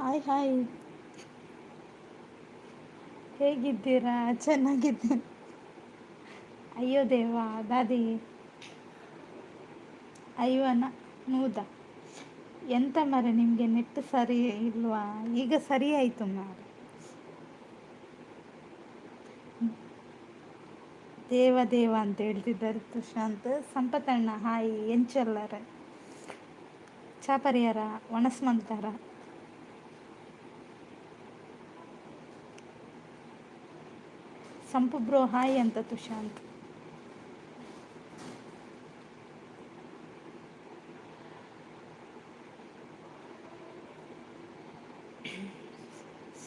Hi hi, ಹೇಗಿದ್ದೀರಾ? ಚೆನ್ನಾಗಿದ್ದೇನೆ. ಅಯ್ಯೋ ದೇವಾ, ದಾದಿ ಐವನ ನೂದ ಎಂತ ಮರೆ, ನಿಮಗೆ ನೆಟ್ ಸರಿ ಇಲ್ವಾ? ಈಗ ಸರಿ ಆಯಿತು ಮಾರೆ. ದೇವ ದೇವ ಅಂತ ಹೇಳ್ತಿದ್ದಾರೆ ತುಶಾಂತ್. ಸಂಪತಣ್ಣ ಹಾಯ್, ಎಂಚಲ್ಲರ ಚಾಪರಿಯರ ಒಣಸ್ಮಂತಾರ? ಸಂಪು ಬ್ರೋ ಹಾಯ್ ಅಂತ ತುಶಾಂತ್.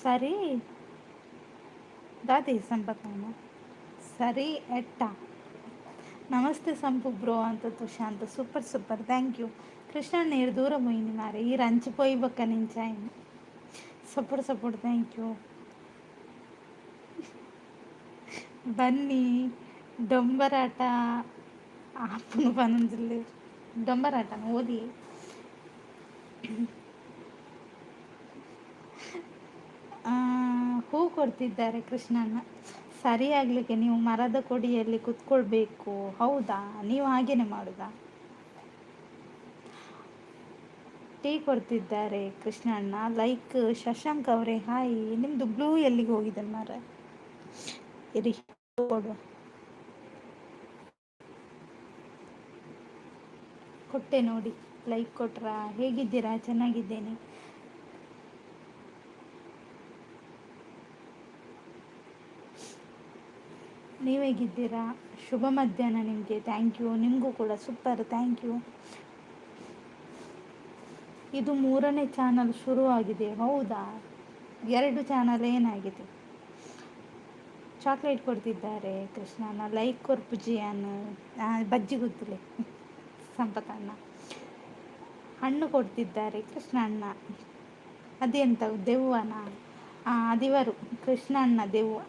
ಸರಿ ದಾದಿ ಸಂಪತಣ್ಣ ಸರಿ ಎಟ್ಟ. ನಮಸ್ತೆ ಸಂಪು ಬ್ರೋ ಅಂತ ತುಶಾಂತ್. Super super, thank you. Krishna ನೀರು ದೂರ ಮೊಯ್ನಿ ಮಾರೆ, ಈ ರಂಚು ಪೋಯಿ ಬೊಕ್ಕ ನಿಂಚಾಯಿನಿ. Support support, thank you. ಬನ್ನಿ ಡೊಂಬರಾಟ ಆಪುನು ಪನೊಂದುಲ್ಲೆರ್ ಡೊಂಬರಾಟನ ಓದಿ. ಹೂ ಕೊಡ್ತಿದ್ದಾರೆ ಕೃಷ್ಣಣ್ಣ. ಸರಿಯಾಗಲಿಕ್ಕೆ ನೀವು ಮರದ ಕೊಡಿಯಲ್ಲಿ ಕುತ್ಕೊಳ್ಬೇಕು. ಹೌದಾ? ನೀವು ಹಾಗೇನೆ ಮಾಡುದಾ? ಟೀ ಕೊಡ್ತಿದ್ದಾರೆ ಕೃಷ್ಣಣ್ಣ. ಲೈಕ್ ಶಶಾಂಕ್ ಅವರೇ ಹಾಯ್. ನಿಮ್ಮದು ಬ್ಲೂ ಎಲ್ಲಿಗೆ ಹೋಗಿದೆ ಮಾರ? ಇರಿ ಕೊಡುವ. ಕೊಟ್ಟೆ ನೋಡಿ, ಲೈಕ್ ಕೊಟ್ರಾ? ಹೇಗಿದ್ದೀರಾ? ಚೆನ್ನಾಗಿದ್ದೇನೆ. ನೀವು ಹೇಗಿದ್ದೀರಾ? ಶುಭ ಮಧ್ಯಾಹ್ನ ನಿಮಗೆ. Thank you. ನಿಮಗೂ ಕೂಡ ಸೂಪರ್, thank you. ಇದು ಮೂರನೇ ಚಾನಲ್ ಶುರುವಾಗಿದೆ. ಹೌದಾ? ಎರಡು ಚಾನಲ್ ಏನಾಗಿದೆ? ಚಾಕ್ಲೇಟ್ ಕೊಡ್ತಿದ್ದಾರೆ ಕೃಷ್ಣನ. ಲೈಕ್ ಕೊರ್ಪುಜಿಯಾನು ಬಜ್ಜಿ ಗುತ್ತಲೆ ಸಂಪತಣ್ಣ. ಹಣ್ಣು ಕೊಡ್ತಿದ್ದಾರೆ ಕೃಷ್ಣಣ್ಣ. ಅದೆಂತ ದೆವ್ವನ? ಅದಿವರು ಕೃಷ್ಣಣ್ಣ ದೆವ್ವ.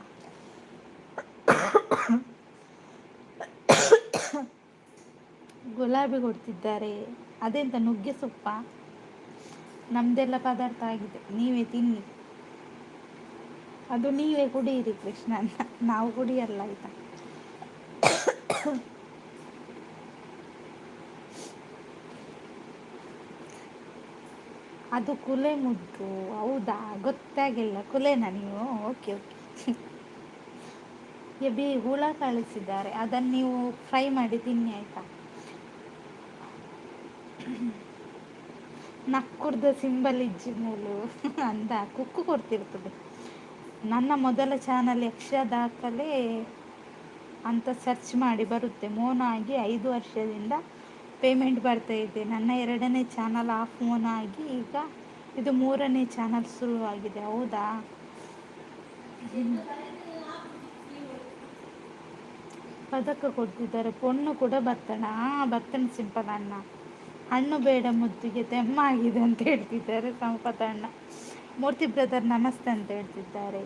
ಗುಲಾಬಿ ಕೊಡ್ತಿದ್ದಾರೆ. ಅದೆಂತ ನುಗ್ಗೆ ಸೊಪ್ಪ? ನಮ್ಮದೆಲ್ಲ ಪದಾರ್ಥ ಆಗಿದೆ, ನೀವೇ ತಿನ್ನಿ. ಅದು ನೀವೇ ಕುಡಿಯಿರಿ ಕೃಷ್ಣಣ್ಣ, ನಾವು ಕುಡಿಯಲ್ಲ ಆಯ್ತಾ. ಅದು ಕುಲೆ ಮುದ್ದು. ಹೌದಾ? ಗೊತ್ತಾಗಿಲ್ಲ. ಕುಲೆನಾ ನೀವು? Okay okay. ಎಬಿ ಹುಳ ಕಳಿಸಿದ್ದಾರೆ, ಅದನ್ನು ನೀವು ಫ್ರೈ ಮಾಡಿ ತಿನ್ನಿ ಆಯಿತಾ. ನಕ್ಕುರ್ದ ಸಿಂಬಲ್ ಇಜ್ಜಿ ಮೂಲು ಅಂದ ಕುಕ್ಕು ಕೊಡ್ತಿರ್ತದೆ. ನನ್ನ ಮೊದಲ ಚಾನಲ್ ಯಕ್ಷ ದಾಖಲೆ ಅಂತ ಸರ್ಚ್ ಮಾಡಿ ಬರುತ್ತೆ. ಮೋನ ಆಗಿ 5 ವರ್ಷದಿಂದ ಪೇಮೆಂಟ್ ಬರ್ತಾ ಇದೆ. ನನ್ನ ಎರಡನೇ ಚಾನಲ್ ಆಫ್ ಮೋನ ಆಗಿ ಈಗ ಇದು ಮೂರನೇ ಚಾನಲ್ ಶುರುವಾಗಿದೆ. ಹೌದಾ? ಪದಕ ಕೊಡ್ತಿದ್ದಾರೆ. ಪೊಣ್ಣು ಕೂಡ ಬರ್ತಾಣ. ಬರ್ತಾನೆ ಸಿಂಪಲ್ ಅಣ್ಣ. ಹಣ್ಣು ಬೇಡ ಮುದ್ದಿಗೆ ತೆಮ್ಮಾಗಿದೆ ಅಂತ ಹೇಳ್ತಿದ್ದಾರೆ ಸಂಪತ್ ಅಣ್ಣ. ಮೂರ್ತಿ ಬ್ರದರ್ ನಮಸ್ತೆ ಅಂತ ಹೇಳ್ತಿದ್ದಾರೆ.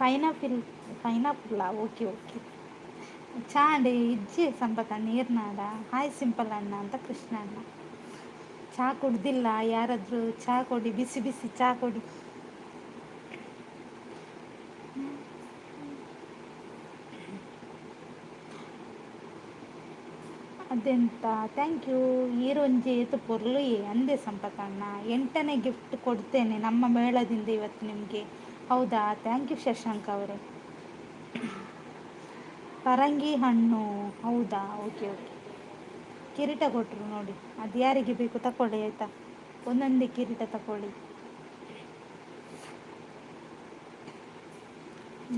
Pineapple ಪೈನಾಪುಲ್ಲ, okay okay. ಚಾಂಡಿ ಇಜ್ಜಿ ಸಂಪತ್ ನೀರ್ನಾಡ. ಹಾಯ್ ಸಿಂಪಲ್ ಅಣ್ಣ ಅಂತ ಕೃಷ್ಣ ಅಣ್ಣ. ಚಹಾ ಕುಡ್ದಿಲ್ಲ, ಯಾರಾದರೂ ಚಹಾ ಕೊಡಿ, ಬಿಸಿ ಬಿಸಿ ಚಹಾ ಕೊಡಿ. ಅದೆಂತ thank you. ಈರೊಂಜಿ ಏತು ಪೊರ್ಲು ಅಂದೆ ಸಂಪತಣ್ಣ. 8ನೇ ಗಿಫ್ಟ್ ಕೊಡ್ತೇನೆ ನಮ್ಮ ಮೇಳದಿಂದ ಇವತ್ತು ನಿಮಗೆ. ಹೌದಾ? Thank you Shashank ಅವರೇ. ಪರಂಗಿ ಹಣ್ಣು. ಹೌದಾ? Okay okay. ಕಿರೀಟ ಕೊಟ್ಟರು ನೋಡಿ, ಅದು ಯಾರಿಗೆ ಬೇಕು ತಗೊಳ್ಳಿ ಆಯಿತಾ. ಒಂದೊಂದೇ ಕಿರೀಟ ತಗೊಳ್ಳಿ.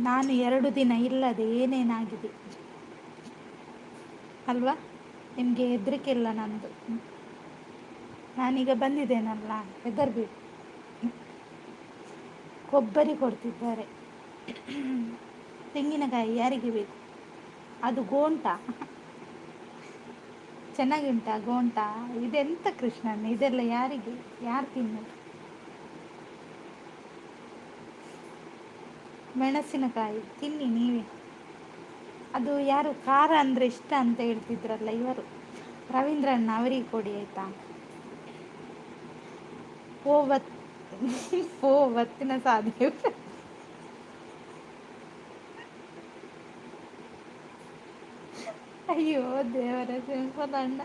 ನಾನು 2 ದಿನ ಇಲ್ಲದೆ ಏನೇನಾಗಿದೆ ಅಲ್ವಾ? ನಿಮಗೆ ಹೆದರಿಕೆ ಇಲ್ಲ ನಂದು. ನಾನೀಗ ಬಂದಿದ್ದೇನಲ್ಲ, ಹೆದರ್ಬೇಕು. ಕೊಬ್ಬರಿ ಕೊಡ್ತಿದ್ದಾರೆ. ತೆಂಗಿನಕಾಯಿ ಯಾರಿಗೆ ಬೇಕು? ಅದು ಗೋಂಟ ಚೆನ್ನಾಗಿ ಉಂಟಾ ಗೋಂಟ? ಇದೆಂತ ಕೃಷ್ಣನ್, ಇದೆಲ್ಲ ಯಾರಿಗೆ, ಯಾರು ತಿನ್ನೋದು? ಮೆಣಸಿನಕಾಯಿ ತಿನ್ನಿ ನೀವೇ. ಅದು ಯಾರು ಖಾರ ಅಂದರೆ ಇಷ್ಟ ಅಂತ ಹೇಳ್ತಿದ್ರಲ್ಲ ಇವರು, ರವೀಂದ್ರಣ್ಣ ಅವರಿಗೆ ಕೊಡಿ ಆಯಿತಾ. ಪೋ ಬತ್ ಪೋ ಬತ್ತಿನ ಸಾಧ್ಯ. ಅಯ್ಯೋ ದೇವರ, ಸಿಂಪಲ್ ಅಣ್ಣ.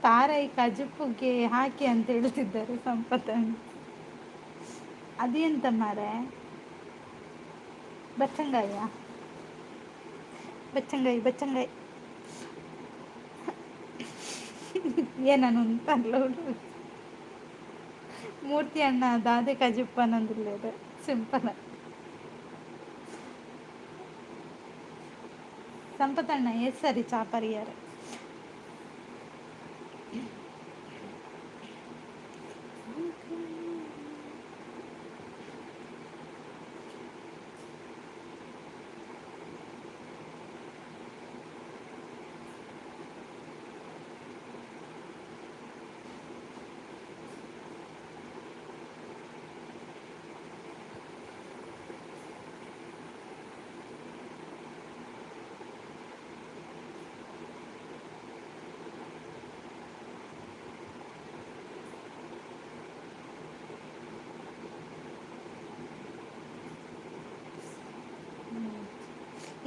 ತಾರೈ ಕಜುಪುಗೆ ಹಾಕಿ ಅಂತ ಹೇಳ್ತಿದ್ದಾರೆ ಸಂಪತ್ ಅಣ್ಣ. ಅದೆಂತ ಮಾರೆ? ಬಚ್ಚಂಗಾಯ, ಬಚ್ಚಂಗಾಯಿ, ಬಚ್ಚಂಗಾಯಿ. ಏನನು ಅಂತಲ್ಲ. ಮೂರ್ತಿ ಅಣ್ಣ ದಾದೆ ಕಜಿಪ್ಪನಂದಿಲ್ಲೇರು ಸಿಂಪಲ್. ಸಂಪತಣ್ಣ ಎಸ್ ಸರಿ ಚಾಪರಿಯರ್.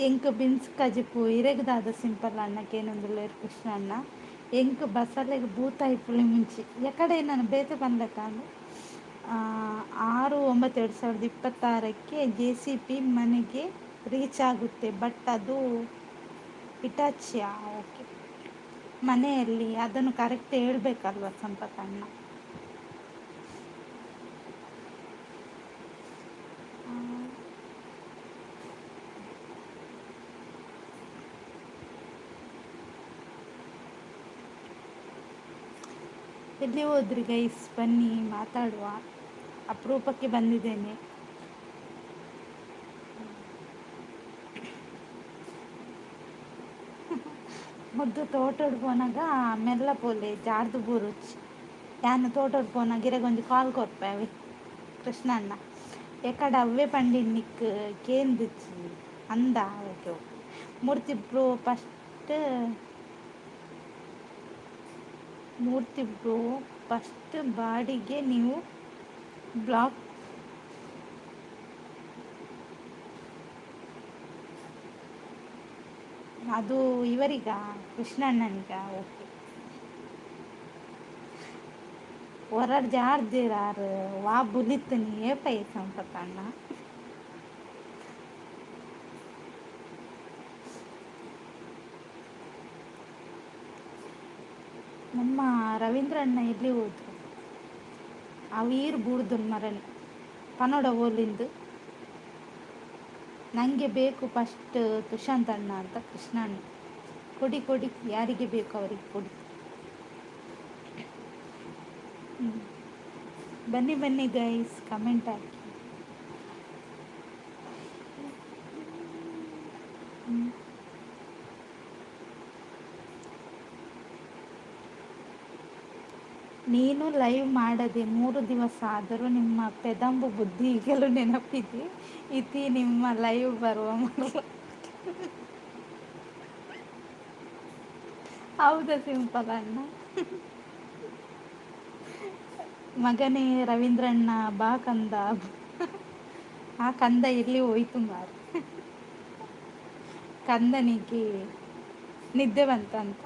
ಎಂಕ್ ಬಿನ್ಸ್ ಕಜಿಪು ಇರೆಗ್ ಸಿಂಪಲ್ ಅಣ್ಣ ಕೇನೊಂದುಲ್ಲೆರ್ ಕೃಷ್ಣ ಅಣ್ಣ. ಎಂಕ್ ಬಸಲೆಗ್ ಬೂತಾಯಿ ಪುಳಿ ಮುಂಚಿ ಎಕಡೆ ನಾನು ಬೇತೆ ಪನ್ಲೆಕಾಂಡ್. 6/9/2026ಕ್ಕೆ ಜೆಸಿಪಿ ಮನೆಗೆ ರೀಚ್ ಆಗುತ್ತೆ, ಬಟ್ ಅದು ಹಿಟಾಚಿಯಾ? ಓಕೆ. ಮನೆಯಲ್ಲಿ ಅದನ್ನು ಕರೆಕ್ಟ್ ಹೇಳ್ಬೇಕಲ್ವ ಸಂಪತ್ ಅಣ್ಣ. ಎಲ್ಲಿ ಹೋದ್ರಿ ಗೈಸ್? ಬನ್ನಿ ಮಾತಾಡುವ, ಅಪರೂಪಕ್ಕೆ ಬಂದಿದ್ದೇನೆ. ಮುದ್ದು ತೋಟಡ್ ಪೋನಾಗ ಮೆಲ್ಲ ಪೋಲೆ ಜಾರ್ದು ಬೂರುಚ್. ಯಾನ್ ತೋಟಡ್ ಪೋನಾಗ ಇರೆಗೊಂಜಿ ಕಾಲ್ ಕೊರ್ಪೆ ಅವೆ ಕೃಷ್ಣಣ್ಣ. ಎಕಡ ಅವ್ವೆ ಪಂಡಿನ್ ನಿಕ್ ಕೇಂದಿಚ್ಚಿ ಅಂದ. Okay okay. Murthy bro first, Murthy bro first ಬಾಡಿಗೆ ನೀವು ಬ್ಲಾಕ್. ಅದು ಇವರಿಗ, ಕೃಷ್ಣಣ್ಣನಿಗ? ಓಕೆ. ಹೊರಡ್ ಜಾರ್ದಿರಾರು ವಾ ಬುಲಿತ್ತನಿ ಏಪೈ ಸಂಪತ್ತಣ್ಣ? ನಮ್ಮ ರವೀಂದ್ರಣ್ಣ ಎಲ್ಲಿ ಹೋದ್ರು? ಅವು ಬೂಡ್ದುನ್ ಮರನ್ ಪನೋಡ ಓಲಿಂದು. ನನಗೆ ಬೇಕು ಫಸ್ಟ್ ತುಷಾಂತ್ ಅಣ್ಣ ಅಂತ ಕೃಷ್ಣ ಅಣ್ಣ. ಕೊಡಿ ಕೊಡಿ, ಯಾರಿಗೆ ಬೇಕು ಅವರಿಗೆ ಕೊಡಿ. ಬನ್ನಿ ಬನ್ನಿ ಗೈಸ್, ಕಮೆಂಟ್ ಹಾಕಿ. ನೀನು ಲೈವ್ ಮಾಡದೆ 3 ದಿವಸ ಆದರೂ ನಿಮ್ಮ ಪೆದಂಬು ಬುದ್ಧಿ ಈಗಲೂ ನೆನಪಿದೆ. ಇತಿ ನಿಮ್ಮ ಲೈವ್ ಬರುವ ಮರು. ಹೌದಾ ಸಿಂಪಲ್ ಅಣ್ಣ? ಮಗನೇ ರವೀಂದ್ರಣ್ಣ ಬಾ ಕಂದ. ಆ ಕಂದ ಎಲ್ಲಿ ಹೋಯ್ತು ಮಾರು? ಕಂದನಿಗೆ ನಿದ್ದೆ ಬಂತಂತ.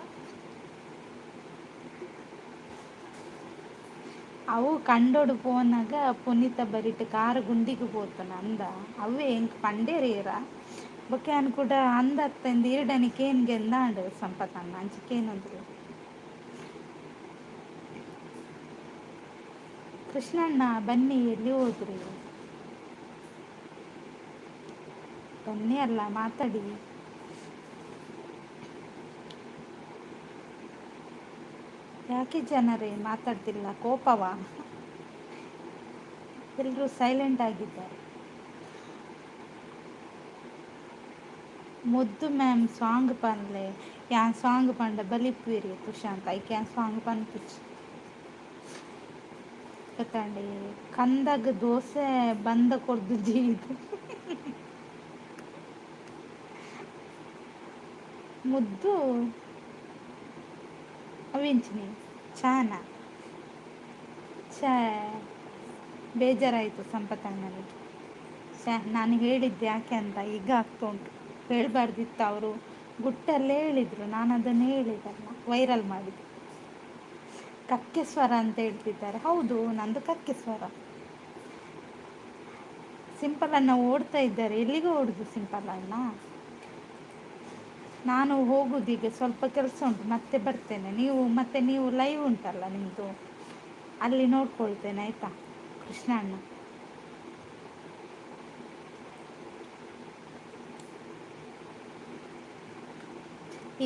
ಅವು ಕಂಡೋಡು ಪೋನಾಗ ಪುನೀತ ಬರಿಟ್ ಕಾರ್ ಗುಂಡಿಗೆ ಪೋತುನ ಅಂದ. ಅವೇ ಎಂಕ್ ಪಂಡೇರೇರ ಬೊಕ್ಕ ಯಾನ್ ಕೂಡ ಅಂದ ಅತ್ತಂದು ಈರ್ಡನಿ ಕೇನ್ಗೆಂದಾಂಡ್ ಸಂಪತಣ್ಣ, ಅಂಚ ಕೇನೊಂದುಲ್ಲೆ. ಕೃಷ್ಣಣ್ಣ ಬನ್ನಿ, ಎಲ್ಲಿ ಹೋದ್ರಿ? ಬನ್ನಿ ಅಲ್ಲ, ಮಾತಾಡಿ. ಯಾಕೆ ಜನರೇ ಮಾತಾಡ್ತಿಲ್ಲ? ಕೋಪವಾ? ಎಲ್ಲರೂ ಸೈಲೆಂಟ್ ಆಗಿದ್ದಾರೆ. ಮುದ್ದು ಮ್ಯಾಮ್ ಸಾಂಗ್ ಪನ್ಲೆ. ಯಾನ್ ಸಾಂಗ್ ಪಂಡ ಬಲಿಪುವೆರ್ ತುಷಾಂತ್, ಐಕ್ ಯಾನ್ ಸಾಂಗ್ ಪನ್ಪುಜಿ. ಗೊತ್ತಾಂಡಿ? ಕಂದಗ್ ದೋಸೆ ಬಂದ ಕೊರ್ದು ಜೀದು. ಮುದ್ದು ಅವಿಂಚಿನಿ ಚಾನ. ಎಂಚ ಬೇಜಾರಾಯಿತು ಸಂಪತ್ತಣ್ಣನಿಗೆ. ಶ್ಯಾ, ನಾನು ಹೇಳಿದ್ದು ಯಾಕೆ ಅಂತ ಈಗ ಆಗ್ತಾ ಉಂಟು. ಹೇಳಬಾರ್ದಿತ್ತು, ಅವರು ಗುಟ್ಟಲ್ಲೇ ಹೇಳಿದರು, ನಾನು ಅದನ್ನು ಹೇಳಿದಲ್ಲ, ವೈರಲ್ ಮಾಡಿದೆ. ಕಕ್ಕೆ ಸ್ವರ ಅಂತ ಹೇಳ್ತಿದ್ದಾರೆ. ಹೌದು, ನಂದು ಕಕ್ಕೆ ಸ್ವರ. ಸಿಂಪಲ್ ಅಣ್ಣ ಓಡ್ತಾ ಇದ್ದಾರೆ. ಎಲ್ಲಿಗೂ ಓಡುದು ಸಿಂಪಲ್ ಅಣ್ಣ? ನಾನು ಹೋಗುದು ಈಗ, ಸ್ವಲ್ಪ ಕೆಲಸ ಉಂಟು, ಮತ್ತೆ ಬರ್ತೇನೆ. ನೀವು ಮತ್ತೆ ನೀವು ಲೈವ್ ಉಂಟಲ್ಲ ನಿಮ್ಮದು, ಅಲ್ಲಿ ನೋಡ್ಕೊಳ್ತೇನೆ, ಆಯಿತಾ ಕೃಷ್ಣ ಅಣ್ಣ?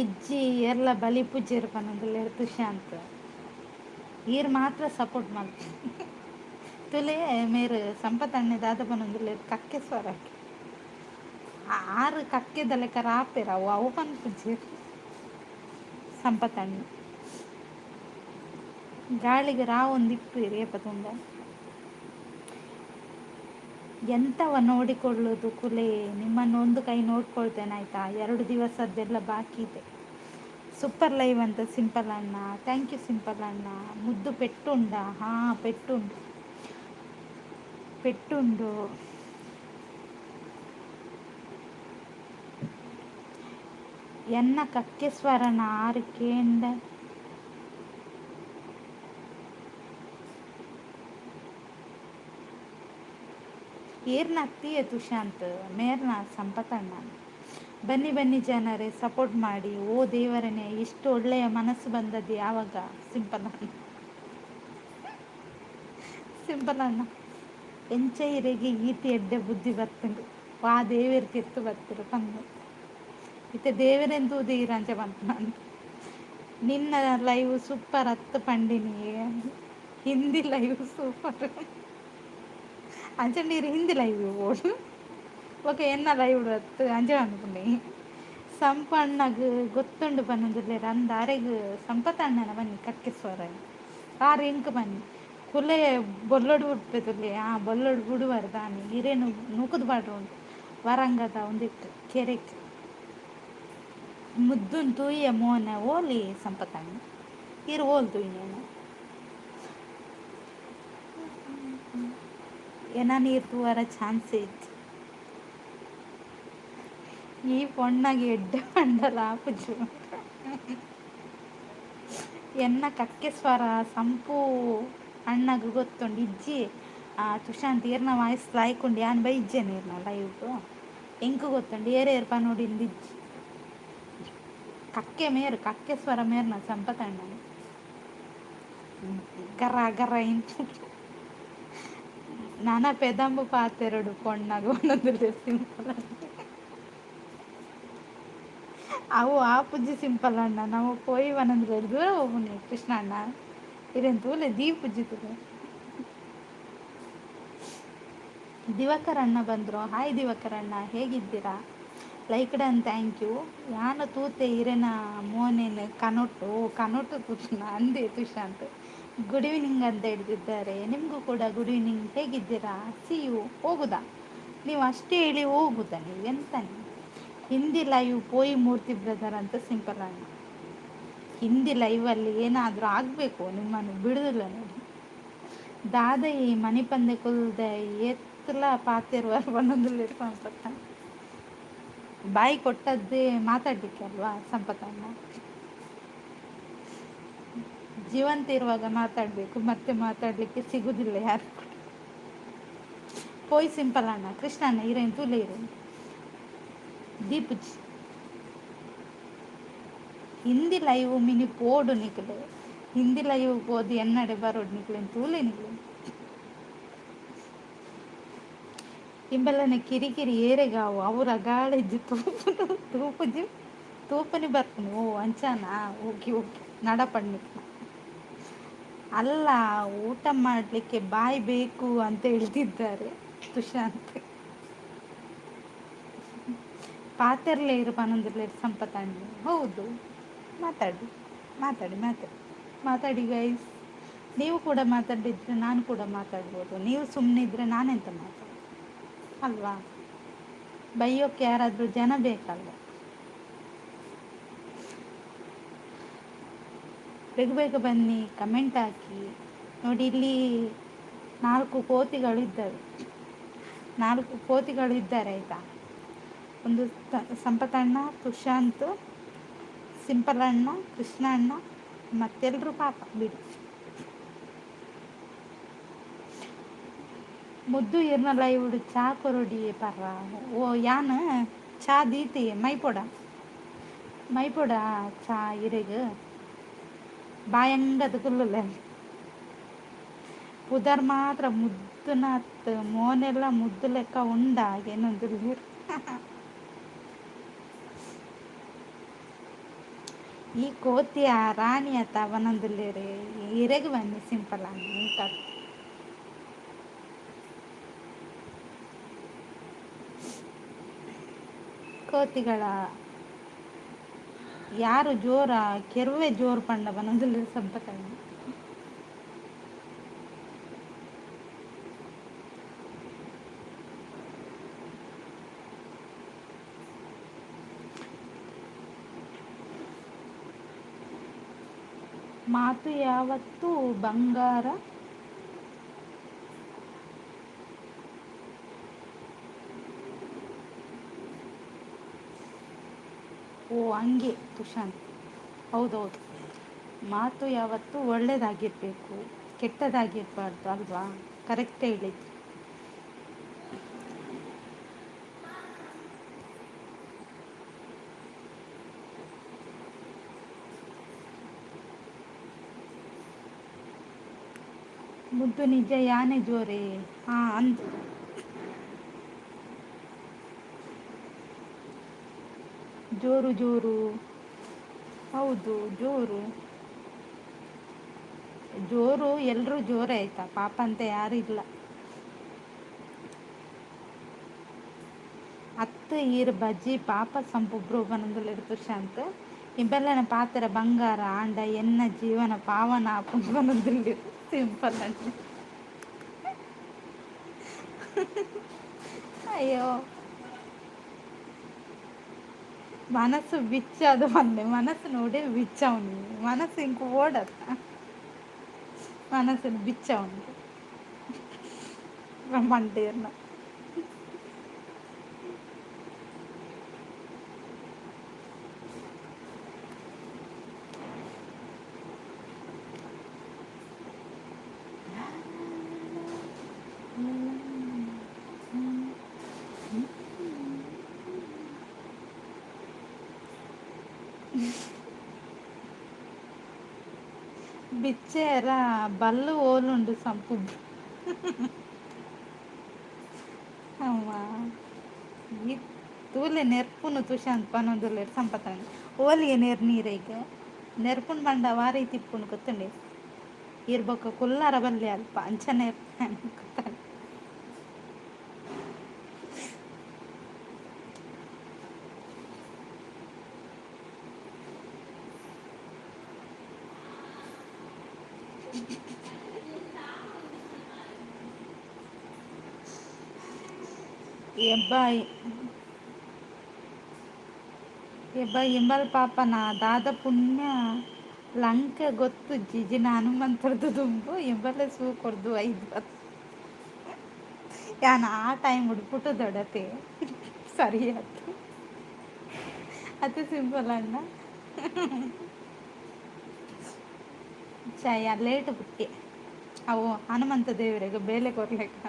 ಇಜ್ಜಿ ಎಲ್ಲ ಬಲಿ ಪೂಜೆರ್ ಪನೊಂದುಲ್ಲೆರ್ ತುಶಾಂತ್. ಈರ್ ಮಾತ್ರ ಸಪೋರ್ಟ್ ಮಲ್ಪುನಿ. ತುಲೆ ಮೇರ್ ಸಂಪತ್ ಅಣ್ಣೆ ದಾದ ಪನೊಂದುಲ್ಲೆರ್, ಕಕ್ಕೆ ಸ್ವರಕ್ಕೆ ಆರು ಕಕ್ಕೆದ ಲೆಕ್ಕ ರಾಪೆರ್, ಅವು ಅವು ಪನ್ಪುಜೆರ್. ಸಂಪತ್ ಅಣ್ಣೆ ಗಾಳಿಗೆ ರಾವೊಂದು ಇಪ್ಪುವೆರ್ ಏಪ ತೂಂಡ. ಎಂತವ ನೋಡಿಕೊಳ್ಳುವುದು ಕುಲೆ? ನಿಮ್ಮನ್ನು ಒಂದು ಕೈ ನೋಡ್ಕೊಳ್ತೇನೆ, ಆಯಿತಾ? 2 ದಿವಸದ್ದೆಲ್ಲ ಬಾಕಿ ಇದೆ. ಸೂಪರ್ ಲೈವ್ ಅಂತ ಸಿಂಪಲ್ ಅಣ್ಣ. Thank you simple ಅಣ್ಣ. ಮುದ್ದು ಪೆಟ್ಟುಂಡ? ಹಾಂ, ಪೆಟ್ಟುಂಡು, ಪೆಟ್ಟುಂಡು. ಎನ್ನ ಕಕ್ಕೆ ಸ್ವರನ ಆರು ಕೇಂಡ ಏರ್ನ ಅತ್ತಿಯೇ ತುಶಾಂತ್ ಮೇರ್ನ ಸಂಪತಣ್ಣ. ಬನ್ನಿ ಬನ್ನಿ ಜನರೇ, ಸಪೋರ್ಟ್ ಮಾಡಿ. ಓ ದೇವರನೇ, ಇಷ್ಟು ಒಳ್ಳೆಯ ಮನಸ್ಸು ಬಂದದ್ದು ಯಾವಾಗ? ಸಿಂಪಲ್ ಅಣ್ಣ, ಸಿಂಪಲ್ ಅಣ್ಣ, ಎಂಚ ಇರೆಗೆ ಈತಿ ಎಡ್ಡೆ ಬುದ್ಧಿ ಬತ್ತುಂಡು? ವಾ ದೇವೆರ್ ತಿರ್ತು ಬತ್ತರು ಪಂದು ಇತ್ತೆ ದೇವರೆನ್ ತೂದು ಈರ್ ಅಂಚ ಪನ್ಪುನ. ನಿನ್ನ ಲೈವ್ ಸೂಪರ್ ಅತ್ತು ಪಂಡಿನಿ. ಹಿಂದಿ ಲೈವ್ ಸೂಪರ್ ಅಂಚ ನೀರು ಹಿಂದಿ ಲೈವ್ ಓಡು ಓಕೆ, ಎನ್ನ ಲೈವ್ ಅತ್ತು ಅಂಚ ಪನ್ಪುನಿ. ಸಂಪಣ್ಣಗ್ ಗೊತ್ತುಂಡು ಪನ್ನೊಂದುಲ್ಲೆರ್. ಅಂದ್ ಅರೆಗ್ ಸಂಪತ್ ಅಣ್ಣನ ಬನ್ನಿ ಕಕ್ಕೆ ಸ್ವರ ಆರ್ ಎಂಕ್ ಬನ್ನಿ ಕುಲೆ ಬೊಲ್ಲೊಡು ಬುಡ್ಪೆದುಲ್ಲೆ. ಆ ಬೊಲ್ಲೊಡು ಬುಡುವರ್ ದಾನಿ ಇರೇನು ನೂಕುದು ಪಾಡ್ರೆ ಉಂಟು ವರಂಗದ ಉಂದೆಕ್ ಕೆರೆಕ್. ಮುದ್ದುನ್ ತೂಯ ಮೋನೆ ಓಲಿ ಸಂಪತಣ್ಣ, ಇರ್ ಓಲ್ ತೂಯಿನೇನು? ಎನ ನೀರು ತೂವರ ಚಾನ್ಸ್ ಇಜ್ಜಿ. ಈ ಪೊಣ್ಣಗೆ ಎಡ್ಡೆ ಪಂಡಲ ಆಪುಜಿ. ಎನ್ನ ಕಕ್ಕೆ ಸ್ವರ ಸಂಪು ಅಣ್ಣಗ್ ಗೊತ್ತುಂಡು. ಇಜ್ಜಿ ತುಶಾಂತ್, ಈರ್ನ ವಾಯ್ಸ್ ಲಾಯ್ಕ್ ಉಂಡು. ಯಾನ್ ಬೈಜ್ಜೆನೆ ಈರ್ನ ಲೈವ್ ಎಂಕ್ ಗೊತ್ತುಂಡು. ಏರೇರ್ ಪನೊಡಿಂದು ಇಜ್ಜಿ. ಕಕ್ಕೆ ಮೇರ್, ಕಕ್ಕೆ ಸ್ವರ ಮೇರ್ನ ಸಂಪತ್ ಅಣ್ಣನ. ಗರ ಗರ ಇಂಚ ನನ ಪೆದಂಬು ಪಾತೆರೊಡು ಪೊಣ್ಣಗ್ ಪನೊಂದುಲ್ಲೆರ್ ಸಿಂಪಲ್ ಅಣ್ಣ. ಅವು ಆಪುಜಿ ಸಿಂಪಲ್ ಅಣ್ಣ, ನಮ ಪೋಯಿ ಪನೊಂದುಲ್ಲೆರ್. ದೂರ ಪೋಪುನಿ ಕೃಷ್ಣ ಅಣ್ಣ, ಇರೆನ್ ತೂಲೆ ದೀಪುಜಿ ತೂಲೆ. ದಿವಾಕರ್ ಅಣ್ಣ ಬಂದರು. ಹಾಯ್ ದಿವಾಕರ್ ಅಣ್ಣ, ಹೇಗಿದ್ದೀರಾ? Like done, thank you. ಯಾನ ತೂತೆ ಇರೆನ ಮೋನೆನ್ ಕನೊಟ್ಟು ಕನೊಟ್ಟು ತೂತುನ ಅಂದೆ. ತುಶಾಂತ್ ಗುಡ್ ಈವ್ನಿಂಗ್ ಅಂತ ಹೇಳ್ತಿದ್ದಾರೆ. ನಿಮಗೂ ಕೂಡ ಗುಡ್ ಈವ್ನಿಂಗ್. ಹೇಗಿದ್ದೀರಾ? C you. ಹೋಗುದಾ ನೀವು? ಅಷ್ಟೇ ಹೇಳಿ ಹೋಗುದಾ ನೀವು? ಎಂತ ನೀವು? ಹಿಂದಿ ಲೈವ್ ಪೋಯಿ ಮೂರ್ತಿ ಬ್ರದರ್ ಅಂತ ಸಿಂಪಲ್ ಅಣ್ಣ. ಹಿಂದಿ ಲೈವಲ್ಲಿ ಏನಾದರೂ ಆಗಬೇಕು, ನಿಮ್ಮನ್ನು ಬಿಡುದಿಲ್ಲ ನೋಡಿ. ದಾದ ಈ ಮನಿಪಂದೆ ಕುಲ್ದೆ ಏತ್ಲ ಪಾತೆರುವರ್ ಪನೊಂದುಲ್ಲೆರ್ ಸಂಪತ್. ಬಾಯಿ ಕೊಟ್ಟದ್ದೇ ಮಾತಾಡಲಿಕ್ಕೆ ಅಲ್ವಾ ಸಂಪತ್ತಣ್ಣ? ಜೀವಂತ ಇರುವಾಗ ಮಾತಾಡಬೇಕು, ಮತ್ತೆ ಮಾತಾಡಲಿಕ್ಕೆ ಸಿಗುದಿಲ್ಲ ಯಾರು. ಪೋಯ್ ಸಿಂಪಲ್ ಅಣ್ಣ. ಕೃಷ್ಣ ಅಣ್ಣ ಇರೇನು ತೂಲೆ ಇರೇನು ದೀಪುಜಿ. ಹಿಂದಿ ಲೈವ್ ಮಿನಿ ಪೋಡು ನಿಕ್ಲೆ. ಹಿಂದಿ ಲೈವ್ ಪೋದು ಎನ್ನಡೆ ಬರೋಡು ನಿಕ್ಲೆನ್ ತೂಲೆ ನಿಕ್ಲೆ. ಇಂಬೆಲ್ಲನೆ ಕಿರಿಕಿರಿ ಏರೆಗಾವು ಅವರ ಗಾಳಿಜ್ಜಿ ತೂಪುನು ತೂಪುಜಿ ತೂಪುನಿ ಬರ್ಪುನಿ. ಓ ಅಂಚಾನಾ? ಓಕೆ ಓಕೆ, ನಡಪಣ್ಣಿಕ್ನ ಅಲ್ಲ. ಊಟ ಮಾಡಲಿಕ್ಕೆ ಬಾಯಿ ಬೇಕು ಅಂತ ಹೇಳ್ತಿದ್ದಾರೆ ತುಶಾಂತ್. ಪಾತೆರ್ಲೆ ಇರು ಪನೊಂದುಲ್ಲೆರ್ ಸಂಪತ್ ಅಣ್ಣೆ. ಹೌದು, ಮಾತಾಡಿ ಮಾತಾಡಿ ಮಾತಾಡಿ ಮಾತಾಡಿ ಗೈಸ್. ನೀವು ಕೂಡ ಮಾತಾಡಿದ್ರೆ ನಾನು ಕೂಡ ಮಾತಾಡ್ಬೋದು. ನೀವು ಸುಮ್ಮನಿದ್ರೆ ನಾನೆಂತ ಮಾತಾಡ ಅಲ್ವಾ? ಬೈಯೋಕ್ಕೆ ಯಾರಾದರೂ ಜನ ಬೇಕಲ್ವ? ಬೇಗ ಬೇಗ ಬನ್ನಿ, ಕಮೆಂಟ್ ಹಾಕಿ. ನೋಡಿ ಇಲ್ಲಿ ನಾಲ್ಕು ಕೋತಿಗಳು ಇದ್ದವೆ. ನಾಲ್ಕು ಕೋತಿಗಳು ಇದ್ದಾರೆ ಆಯಿತಾ. ಒಂದು ಸಂಪತಣ್ಣ, ತುಷಾಂತ್, ಸಿಂಪಲ್ ಅಣ್ಣ, ಕೃಷ್ಣ ಅಣ್ಣ, ಮತ್ತೆಲ್ಲರೂ ಪಾಪ ಬಿಡಿ. ಮುದ್ದು ಇರ್ನಲ್ಲ ಇವಳು ಚಾ ಕೊರೊಡಿ ಪರ್ರ. ಓ ಯಾನ್ ಚಾ ದೀತಿ ಮೈಪೊಡ ಮೈಪೊಡ ಚಾ ಇರೆಗ್ ಬಾಯಂಗದ ಕುಲ್ಲುಲೆ. ಪುದರ್ ಮಾತ್ರ ಮುದ್ದುನತ್ ಮೋನೆಲ್ಲ ಮುದ್ದು ಲೆಕ್ಕ ಉಂಡ ಏನೊಂದು. ಈ ಕೋತಿಯ ರಾಣಿ ಅತ್ತ ಬನೊಂದುಲ್ಲೆರ್ ಇರೆಗ್ ಬನ್ನಿ ಸಿಂಪಲ್ ಎಂಕ. ಕೋತಿಗಳ ಯಾರು ಜೋರ ಕೆರುವೆ ಜೋರು ಪಂಡ ಬನೊಂದುಲ್ಲೆರ್ ಸಂಪತಣ್ಣ. ಮಾತು ಯಾವತ್ತೂ ಬಂಗಾರ. ಓ ಹಂಗೆ ತುಷಾಂತ್, ಹೌದೌದು, ಮಾತು ಯಾವತ್ತೂ ಒಳ್ಳೆಯದಾಗಿರಬೇಕು, ಕೆಟ್ಟದಾಗಿರಬಾರ್ದು ಅಲ್ವಾ? ಕರೆಕ್ಟ್ ಹೇಳಿದ್ದು. ಮುದ್ದು ನಿಜ ಯಾನೆ ಜೋರೇ. ಹಾಂ ಅಂದು ಜೋರು ಜೋರು. ಹೌದು ಜೋರು ಜೋರು, ಎಲ್ಲರೂ ಜೋರೇ ಆಯ್ತಾ, ಪಾಪ ಅಂತ ಯಾರೂ ಇಲ್ಲ. ಅತ್ತು ಈರ್ ಬಜ್ಜಿ ಪಾಪ ಸಂಪು ಬ್ರೋ ಪನೊಂದುಲ್ಲೆರ್ ತುಷಾಂತ್. ಇಂಬೆಲ್ಲನ ಪಾತೆರ ಬಂಗಾರ ಆಂಡ ಎನ್ನ ಜೀವನ ಪಾವನ ಆಪುಂಡು ಪನೊಂದುಲ್ಲೆರ್ ಸಿಂಪಲ್ ಅಣ್ಣೆ. ಅಯ್ಯೋ ಮನಸ್ಸು ಬಿಚ್ಚಾದ ಬಂದೆ, ಮನಸ್ಸು ನೋಡೇ ಬಿಚ್ಚವನು ಮನಸ್ಸು ಇಂಕ್ ಓಡತ್ತ ಮನಸ್ಸನ್ನು ಬಿಚ್ಚವನು ಮಂಡೇರ್ನ. ಬಿಚ್ಚೆರ ಬಲ್ಲು ಓಲುಂಡು ಸಂಪು. ಅಮ್ಮ ಈ ತೂಲೆ ನೆರ್ಪುನು ತುಷಾಂತ್ ಪನೊಂದುಲ್ಲೆರ್ ಸಂಪತಣ್ಣ. ಓಲಿಗೆ ನೆರ್ ನೀರೆಗ್ ನೆರ್ಪುನು ಪಂಡ ವಾ ರೀತಿ ಇಪ್ಪುಂಡು ಗೊತ್ತುಂಡೆ. ಈರ್ ಬೊಕ್ಕ ಕುಲ್ಲರ ಬಲ್ಲೆ ಅಲ್ಪ ಅಂಚ ನೆರ್ಪು ಗೊತ್ತಂಡೆ. ಎಬ್ಬಾಯಿ ಎಬ್ಬ ಇಂಬಲ್ ಪಾಪನ ದಾದ ಪುಣ್ಯ ಲಂಕ ಗೊತ್ತು ಜಿಜಿನ ಹನುಮಂತರದ್ದು ದುಂಬು ಇಂಬಲೆ ಸೂ ಕೊರ್ದು ಐದು ಯಾನ್ ಆ ಟೈಮ್ ಉಡ್ಪುಟ್ಟು ದೊಡತೆ ಸರಿ ಆಯ್ತು ಅತಿ ಸಿಂಪಲ್ ಅಣ್ಣ. ಚಾಯ ಲೇಟ್ ಬುಟ್ಟಿ ಅವು ಹನುಮಂತ ದೇವರಿಗೆ ಬೇಲೆ ಕೊರ್ಲೆಕ್ಕ.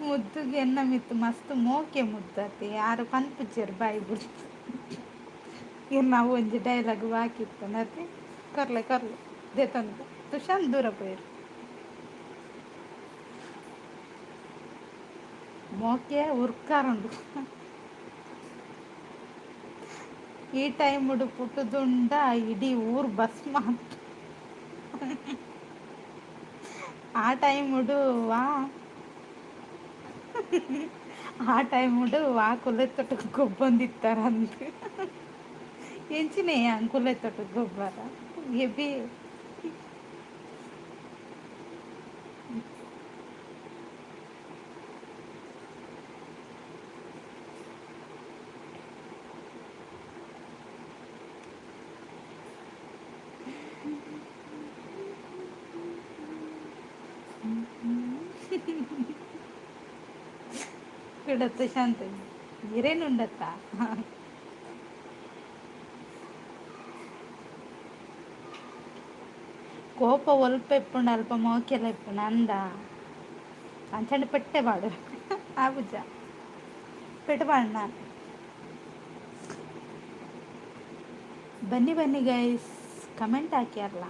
ಮುದ್ದುಗೆ ಎನ್ನ ಮಿತ್ತು ಮಸ್ತ್ ಮೋಕೆ ಮುದ್ದತಿ ಯಾರು ಪನ್ಪುಜೆರ್ ಬಾಯಿ ಬುಡ್ದು. ನಾವು ಒಂಜಿ ಡೈಲಾಗ್ ಬಾಕಿತ್ತು ನತಿ ಕೊರ್ಲೆ ಕೊರ್ಲೆ ದೆತೊಂದು ತುಷಾಂತ್ ದೂರ ಪೋಯೆರ್. ಮೋಕೆ ಉರ್ಕಾರುಂಡು ಈ ಟೈಮ್ ಪುಟ್ಟುದುಂಡ ಇಡೀ ಊರು ಭಸ್ಮ. ಆ ಟೈಮುಡು ವಾ ಆ ಟೈಮುಡು ವಾ ಕುಲೆತ್ತೊಟ್ಟು ಗೊಬ್ಬೊಂದಿತ್ತಾರಂದ್ ಎಂಚಿನೆ ಕುಲೆತ್ತೊಟ್ಟು ಗೊಬ್ಬರ ಎಬಿ. ಕುಡತ್ತ ಶಾಂತ ಇರೇನುಂಡತ್ತ. ಕೋಪ ಒಲ್ಪ ಇಪ್ಪುಂಡು ಅಲ್ಪ ಮೋಕೆಲ ಇಪ್ಪುಂಡು ಅಂದ. ಅಂಚಂಡ ಪೆಟ್ಟೆ ಪಾಡು ಆಪುಜ ಪೆಟ್ಟು ಪಾಡ್ನ. ಬನ್ನಿ ಬನ್ನಿ ಗೈಸ್, ಕಮೆಂಟ್ ಹಾಕ್ಯಾರಲ್ಲ.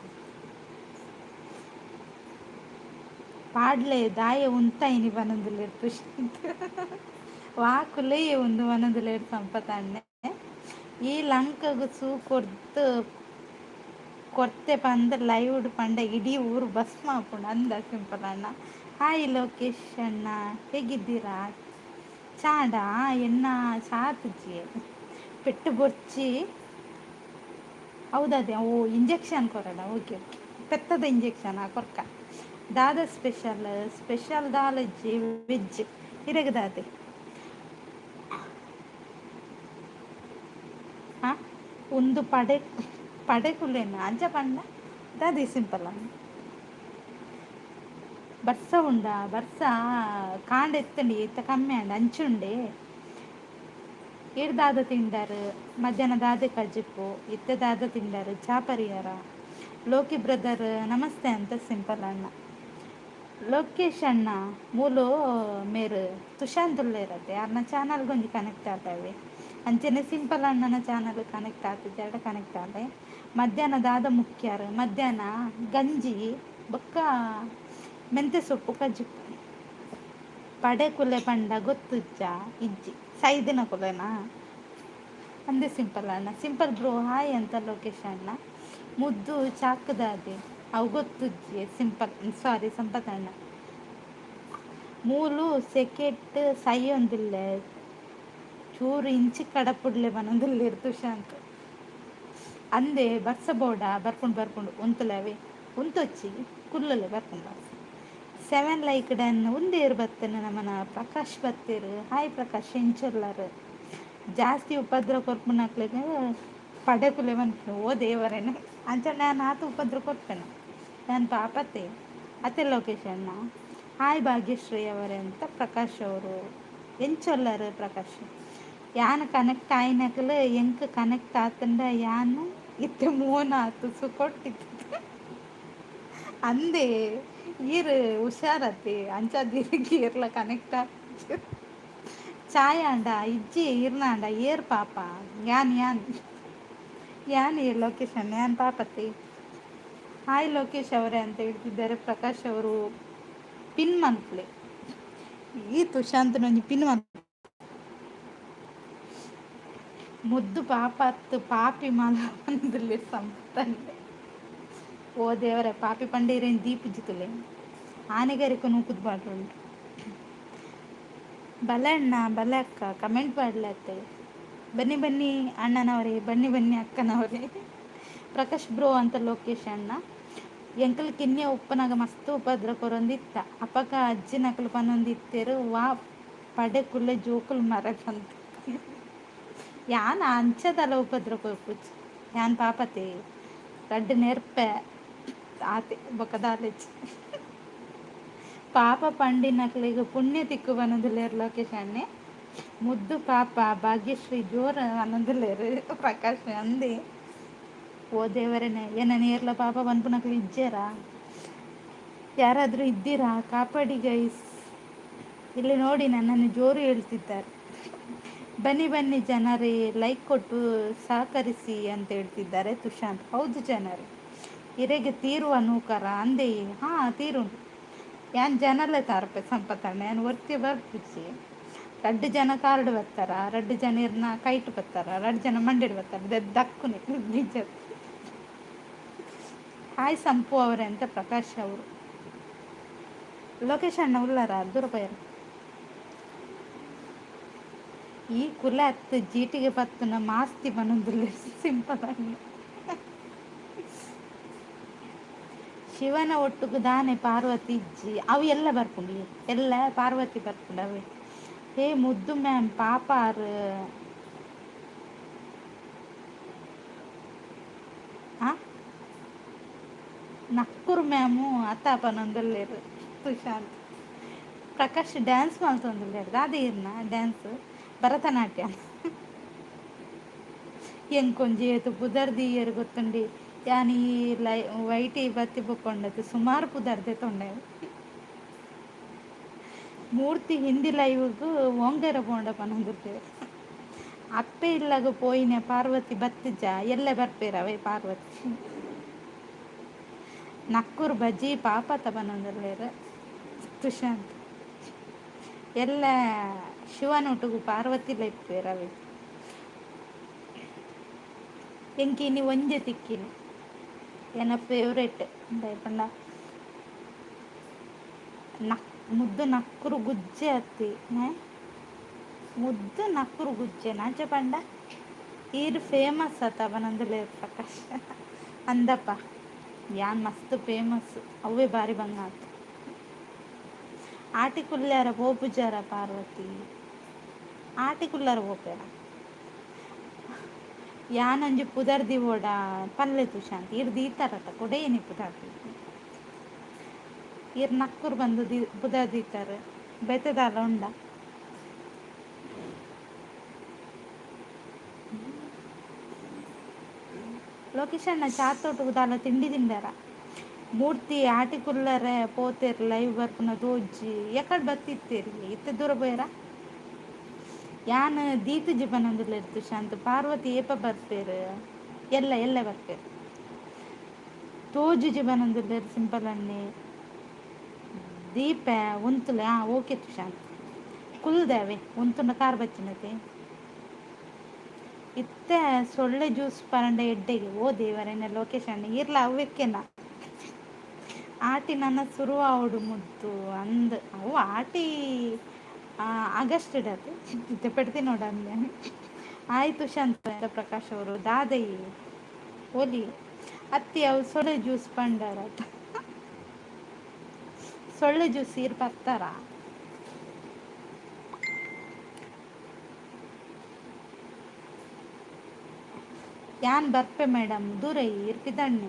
ಪಾಡ್ಲೆ ದಾಯ ಉಂತಾಯಿನಿ ಪನೊಂದುಲ್ಲೆರ್ ತುಷಾಂತ್. ವಾಕುಲೇ ಉಂದು ಪನೊಂದುಲ್ಲೆರ್ ಸಂಪತ್ ಅಣ್ಣೆ. ಈ ಲಂಕಗ್ ಸೂ ಕೊರ್ದು ಕೊರ್ತೆ ಪಂದ್ ಲೈವ್ಡ್ ಪಂಡ ಇಡೀ ಊರು ಭಸ್ಮ ಆಪುಂಡು ಅಂದ ಸಿಂಪಲ್ ಅಣ್ಣ. ಹಾಯ್ ಲೋಕೇಶ್ ಅಣ್ಣ, ಹೇಗಿದ್ದೀರಾ? ಚಾಡ ಎನ್ನ ಚಾತುಜಿ ಪೆಟ್ಟು ಬೊರ್ಚಿ. ಹೌದದೇ, ಓ ಇಂಜೆಕ್ಷನ್ ಕೊರಡ. ಓಕೆ, ಪೆತ್ತದ ಇಂಜೆಕ್ಷನ್ ಕೊರ್ಕ. ದಾದ ಸ್ಪೆಷಲ್? ಸ್ಪೆಷಲ್ ದಾಲಜ್ಜಿ, ವೆಜ್ ಇರೆಗ್ ದಾದೆ? ಹಾಂ, ಒಂದು ಪಡೆ ಪಡೆಕುಲೇನ ಅಂಚ ಪಂಡ ದಾದೆ ಸಿಂಪಲ್ ಅಣ್ಣ? ಬರ್ಸ ಉಂಡಾ? ಬರ್ಸ ಕಾಂಡೆ ಇತ್ತುಂಡು, ಇತ್ತ ಕಮ್ಮಿ ಆಂಡ್. ಅಂಚುಂಡೆ. ಈರ್ ದಾದ ತಿಂಡರ್? ಮಧ್ಯಾಹ್ನ ದಾದೆ ಕಜಿಪು? ಇತ್ತೆ ದಾದ ತಿಂಡರ್? ಚಾ ಪರಿಯರ? ಲೋಕಿ ಬ್ರದರ್ ನಮಸ್ತೆ ಅಂತ ಸಿಂಪಲ್ ಅಣ್ಣ. ಲೋಕೇಶ್ ಅಣ್ಣ, ಮೂಲು ಮೇರು ತುಷಾಂತ್ ಉಲ್ಲೇರತ್ತೆ, ಅರ್ನ ಚಾನಲ್ಗೆ ಒಂಜಿ ಕನೆಕ್ಟ್ ಆತವೆ. ಅಂಚನೆ ಸಿಂಪಲ್ ಅಣ್ಣನ ಚಾನಲ್ ಕನೆಕ್ಟ್ ಆತಿಜಾರ್ಡ ಕನೆಕ್ಟ್ ಆಲೆ. ಮಧ್ಯಾಹ್ನ ದಾದ ಮುಖ್ಯಾರು? ಮಧ್ಯಾಹ್ನ ಗಂಜಿ ಬೊಕ್ಕ ಮೆಂತೆ ಸೊಪ್ಪು ಕಜಿಪು. ಪಡೆ ಕುಲೆ ಪಂಡ ಗೊತ್ತುಜ್ಜ? ಇಜ್ಜಿ. ಸೈದಿನ ಕುಲೆನಾ? ಅಂದೆ ಸಿಂಪಲ್ ಅಣ್ಣ. ಸಿಂಪಲ್ ಬ್ರೋ ಹಾಯ್ ಅಂತ ಲೋಕೇಶ್ ಅಣ್ಣ. ಮುದ್ದು ಚಾಕದಾದೆ? ಅವು ಗೊತ್ತುಜ್ಜಿ ಸಿಂಪಲ್, ಸಾರಿ ಸಂಪತ್ ಅಣ್ಣ. ಮೂಲು ಸೆಕೆಟ್ ಸೈಯೊಂದುಲ್ಲೆ, ಚೂರು ಇಂಚಿ ಕಡಪುಡ್ಲೆ ಪನೊಂದುಲ್ಲೆರ್ ತುಷಾಂತ್. ಅಂದೆ, ಬರ್ಸ ಬೋಡ? ಬರ್ಪುಂಡು ಬರ್ಪುಂಡು, ಉಂತುಲವೆ, ಉಂತೊಚ್ಚಿ, ಕುಲ್ಲುಲೆ, ಬರ್ಪುಂಡು ಬರ್ಸ. 7 ಲೈಕ್ ಡನ್. ಉಂದೇರು ಬತ್ತನ? ನಮನ ಪ್ರಕಾಶ್ ಬತ್ತೆರ್. ಹಾಯ್ ಪ್ರಕಾಶ್, ಎಂಚೊಲ್ಲರ್? ಜಾಸ್ತಿ ಉಪದ್ರ ಕೊರ್ಪುನಕ್ಲೆಗ್ ಪಡೆಕುಲೆ ಪನ್ಪುನು. ಓ ದೇವರೇನೆ, ಅಂಚ ನಾನು ಆತ ಉಪದ್ರ ಕೊರ್ಪೆನ? ನಾನು ಪಾಪತ್ತೆ ಅತ್ತೆ ಲೋಕೇಶ್ ಅಣ್ಣ. ಹಾಯ್ ಭಾಗ್ಯಶ್ರೀ ಅವರೇ ಅಂತ ಪ್ರಕಾಶ್ ಅವರು. ಎಂಚೊಲ್ಲರ್ ಪ್ರಕಾಶ್? ಯಾನ್ ಕನೆಕ್ಟ್ ಆಯಿನಕಲು ಎಂಕ್ ಕನೆಕ್ಟ್ ಆತಂಡ ಯಾನ್ ಇತ್ತೆ ಮೋನ ಆತು ಸುಕೊಟ್ಟಿತ್ತು ಅಂದೆ. ಈರ್ ಹುಷಾರತ್ತೆ, ಅಂಚಾದ್ ಈರೆಗ್ ಏರ್ಲ ಕನೆಕ್ಟ್ ಆತಿಜೆರ್. ಚಾಯ್ ಆಂಡ? ಇಜ್ಜಿ. ಇರ್ನಾಂಡ? ಏರ್ ಪಾಪ? ಯಾನ್ ಯಾನ್ ಯಾನ್ ಲೋಕೇಶ್ ಅಣ್ಣ, ಯಾನ್ ಪಾಪತ್ತೆ. ಹಾಯ್ ಲೋಕೇಶ್ ಅವರೇ ಅಂತ ಹೇಳ್ತಿದ್ದಾರೆ ಪ್ರಕಾಶ್ ಅವರು. ಪಿನ್ ಮನ್ಪುಲೆ. ಈ ತುಶಾಂತನ ಒಂಜಿ ಪಿನ್ ಮನ್. ಮುದ್ದು ಪಾಪ ಅತ್ತು, ಪಾಪಿ ಮಲ್ಲ ಪಂದುಲ್ಲೆರ್ ಸಂಪತ್ತಣ್ಣೆ. ಓ ದೇವರೇ, ಪಾಪಿ ಪಂಡೇರೇನು ದೀಪುಜಿ ತುಲೆ ಆನೆಗರಿಕ ನೂಕುದು ಪಾಡ್ರುಂಡು. ಬಲೆ ಅಣ್ಣ, ಬಲೆ ಅಕ್ಕ, ಕಮೆಂಟ್ ಪಾಡ್ಲತ್ತೆ. ಬನ್ನಿ ಬನ್ನಿ ಅಣ್ಣನವರೇ, ಬನ್ನಿ ಬನ್ನಿ ಅಕ್ಕನವರೇ. ಪ್ರಕಾಶ್ ಬ್ರೋ ಅಂತ ಲೋಕೇಶ್ ಅಣ್ಣ. ಎಂಕಲ್ ಕಿನ್ಯ ಉಪ್ಪನಾಗ ಮಸ್ತ್ ಉಪದ್ರ ಕೊರೊಂದಿತ್ತ. ಅಪಗ ಅಜ್ಜಿನಕುಲು ಪನೊಂದಿತ್ತೆರ್ ವಾ ಪಡೆ ಕುಲ್ಲೆ ಜೋಕುಲು ಮರೆ ಪಂದ್. ಯಾನ್ ಅಂಚದಲ ಉಪದ್ರ ಕೊರ್ಪುಜಿ, ಯಾನ್ ಪಾಪತೆ. ರಡ್ಡ್ ನೆರ್ಪೆ ಆತೆ, ಬೊಕ ದಾಲೆಜ್ಜಿ. ಪಾಪ ಪಂಡಿನಕ್ಲೆಗ್ ಪುಣ್ಯ ತಿಕ್ಕು ಪನೊಂದುಲ್ಲೆರ್ ಲೋಕೇಶ್ ಅಣ್ಣೆ. ಮುದ್ದು ಪಾಪ ಭಾಗ್ಯಶ್ರೀ ಜೋರ ಪನೊಂದುಲ್ಲೆರ್ ಪ್ರಕಾಶ್. ಅಂದೆ, ಓ ದೇವರೇನೆ, ಎನ್ನ ಏರ್ಲ ಪಾಪ ಪನ್ಪುನಕ್ಲು ಇಜ್ಜೆರಾ? ಯಾರಾದರೂ ಇದ್ದೀರಾ? ಕಾಪಾಡಿ ಗೈಸ್. ಇಲ್ಲಿ ನೋಡಿ, ನನ್ನನ್ನು ಜೋರು ಹೇಳ್ತಿದ್ದಾರೆ. ಬನ್ನಿ ಬನ್ನಿ ಜನರೇ, ಲೈಕ್ ಕೊಟ್ಟು ಸಹಕರಿಸಿ ಅಂತ ಹೇಳ್ತಿದ್ದಾರೆ ತುಷಾಂತ್. ಹೌದು ಜನರೇ. ಇರೆಗೆ ತೀರುವ ನೂಕರ? ಅಂದೆ, ಹಾಂ ತೀರುಂಡು. ಯಾನ್ ಜನಲೇ ತಾರ್ಪೆ ಸಂಪತ್ತಣ್ಣ, ಯಾನ್ ಒರ್ತಿ ಬರ್ಪುಜಿ. ರಡ್ಡು ಜನ ಕಾರ್ಡ್ ಬರ್ತಾರ, ರಡ್ಡು ಜನ ಇರ್ನ ಕೈಟ್ ಬರ್ತಾರ, ರಡ್ಡು ಜನ ಮಂಡೆಡ್ ಬರ್ತಾರ, ದಕ್ಕುನಿ ನಿಜ. ಹಾಯ್ ಸಂಪು ಅವರೇ ಅಂತ ಪ್ರಕಾಶ್ ಅವರು. ಲೋಕೇಶ್ ಅಣ್ಣ ಉಲ್ಲಾರ? ದೂರ ಪೋಯೆರ್. ಈ ಕುಲೆ ಅತ್ತು ಜೀಟಿಗೆ ಪತ್ತುನ ಮಾಸ್ತಿ ಪನೊಂದುಲ್ಲೆರ್ ಸಿಂಪಲ್ ಅಣ್ಣ. ಶಿವನ ಒಟ್ಟುಗು ದಾನೆ ಪಾರ್ವತಿ ಇಜ್ಜಿ? ಅವು ಎಲ್ಲ ಬರ್ಪುಂಡು, ಎಲ್ಲ ಪಾರ್ವತಿ ಬರ್ಪುಂಡು ಅವೆ. ಹೇ ಮುದ್ದು ಮ್ಯಾಮ್ ಪಾಪಾರ್ ಆ ನಕ್ಕುರು ಮ್ಯಾಮು ಅತ್ತ ಪನೊಂದುಲ್ಲೆರ್ ತುಷಾಂತ್. ಪ್ರಕಾಶ್ ಡ್ಯಾನ್ಸ್ ಮಲ್ತೊಂದುಲ್ಲೆರ್ ದಾದ ಈರ್ನ ಡ್ಯಾನ್ಸ್ ಭರತನಾಟ್ಯ? ಎಂಕೊಂಜಿ ಏತ್ ಪುದರ್ ದೀಯೆರ್ ಗೊತ್ತುಂಡಿ. ಯಾನ್ ಈ ಲೈ ವೈಟಿ ಬತ್ತಿ ಬೊಕ್ಕೊಂಡತೆ ಸುಮಾರು ಪುದರ್ ದೆತೊಂಡೆ. ಮೂರ್ತಿ ಹಿಂದಿ ಲೈವ್ಗ್ ಓಂಗೆರ ಪೋಂಡ ಪನೊಂದುಲ್ಲೆರ್. ಅಪ್ಪೆ ಇಲ್ಲಗ್ ಪೋಯಿನೆ ಪಾರ್ವತಿ ಬತ್ತಿಜ? ಎಲ್ಲೆ ಬರ್ಪೆರ್ ಅವೇ ಪಾರ್ವತಿ. ನಕ್ಕುರು ಬಜಿ ಪಾಪತ ಪನೊಂದುಲ್ಲೆರ್ ತುಷಾಂತ್. ಎಲ್ಲೆ ಶಿವನೊಟ್ಟುಗು ಪಾರ್ವತಿಲ ಇಪ್ಪುವೆರ್ ಅವೇ. ಎಂಕ್ ಇನಿ ಒಂಜೆ ತಿಕ್ಕಿನಿ ಎನ್ನ ಫೇವ್ರೇಟ್ ದಾಯೆ ಪಂಡ ನಕ್ ಮುದ್ದು ನಕ್ಕುರು ಗುಜ್ಜೆ ಅತ್ತಿ. ಮುದ್ದು ನಕ್ಕುರು ಗುಜ್ಜೆ ಅಂಚ ಪಂಡ ಈರ್ ಫೇಮಸ್ ಅತ್ತ ಪನೊಂದುಲ್ಲೆರ್ ಪ್ರಕಾಶ್. ಅಂದಪ್ಪ, ಯಾನ್ ಮಸ್ತ್ ಫೇಮಸ್, ಅವ್ವೇ ಬಾರಿ ಬಂಗ ಆತು. ಆಟಿ ಕುಲ್ಯಾರ ಪೋಪುಜಾರ ಪಾರ್ವತಿ? ಆಟಿ ಕುಲ್ಲಾರ ಪೋಪೆರ? ಯಾನೊಂಜಿ ಪುದರ್ ದೀವೊಡ ಪಲ್ಲೆ ತುಶಾಂತ್. ಈರ್ ದೀತಾರತ್ತ ಕೊಡೇನಿ ಪುದರ್. ಈರ್ ನಕ್ಕುರು ಬಂದು ದಿ ಪುದರ್ ದೀತಾರ್, ಬೇತೆ ದಾಲ ಉಂಡ? ಲೋಕೇಶಣ್ಣ ಚಾತೊಟ್ಟುಗು ದಾಲ ತಿಂಡಿ ತಿಂಡಾರ? ಮೂರ್ತಿ ಆಟಿ ಕುಲ್ಲರೆ ಪೋತೆರ್, ಲೈವ್ ಬರ್ಪುನ ತೋಜಿ. ಎಕಡ್ ಬತ್ತಿತ್ತೇರಿ? ಇತ್ತೆ ದೂರ ಪೋಯೆರಾ? ಯಾನ್ ದೀತುಜಿ ಪನೊಂದುಲ್ಲೆರ್ ತುಶಾಂತ್. ಪಾರ್ವತಿ ಏಪ ಬರ್ಪೆರ್? ಎಲ್ಲ ಎಲ್ಲೆ ಬರ್ಪೆರ್. ತೋಜುಜಿ ಪನೊಂದುಲ್ಲೆರ್ ಸಿಂಪಲ್ ಅಣ್ಣೆ. ದೀಪೆ ಉಂತುಲೆ. ಹಾಂ, ಓಕೆ ತುಶಾಂತ್, ಕುಲ್ದೆ ಅವೇ. ಉಂತುಂಡ ಕಾರ್ ಬಚ್ಚಿನತೆ. ಇತ್ತೆ ಸೊಳ್ಳೆ ಜ್ಯೂಸ್ ಪರಂಡ ಎಡ್ಡೆಗೆ. ಓ ದೇವರೇನೆ, ಲೋಕೇಶ್ ಅಣ್ಣ ಈರ್ಲ ಅವ್ವೆಕ್ಕೆನ. ಆಟಿ ನನ ಸುರು ಆವೊಡು ಮುದ್ದು ಅಂದ್. ಅವು ಆಟಿ ಆಗಸ್ಟ್ ಅತ್ ಇತ್ತೆ ಪೆಡ್ತಿ ನೋಡ ಅಂದೆ. ಆಯ್ತು ಶಾಂತ. ಪ್ರಕಾಶ್ ಅವರು ದಾದಯಿ ಒಲಿ ಅತ್ತಿ ಅವು ಸೊಳ್ಳೆ ಜ್ಯೂಸ್ ಪಂಡಾರ. ಸೊಳ್ಳೆ ಜ್ಯೂಸ್ ಈರ್ ಪರ್ತಾರ? ಯಾನ್ ಬರ್ಪೆ ಮೇಡಮ್, ದೂರ ಇರ್ಪಿದಣ್ಣ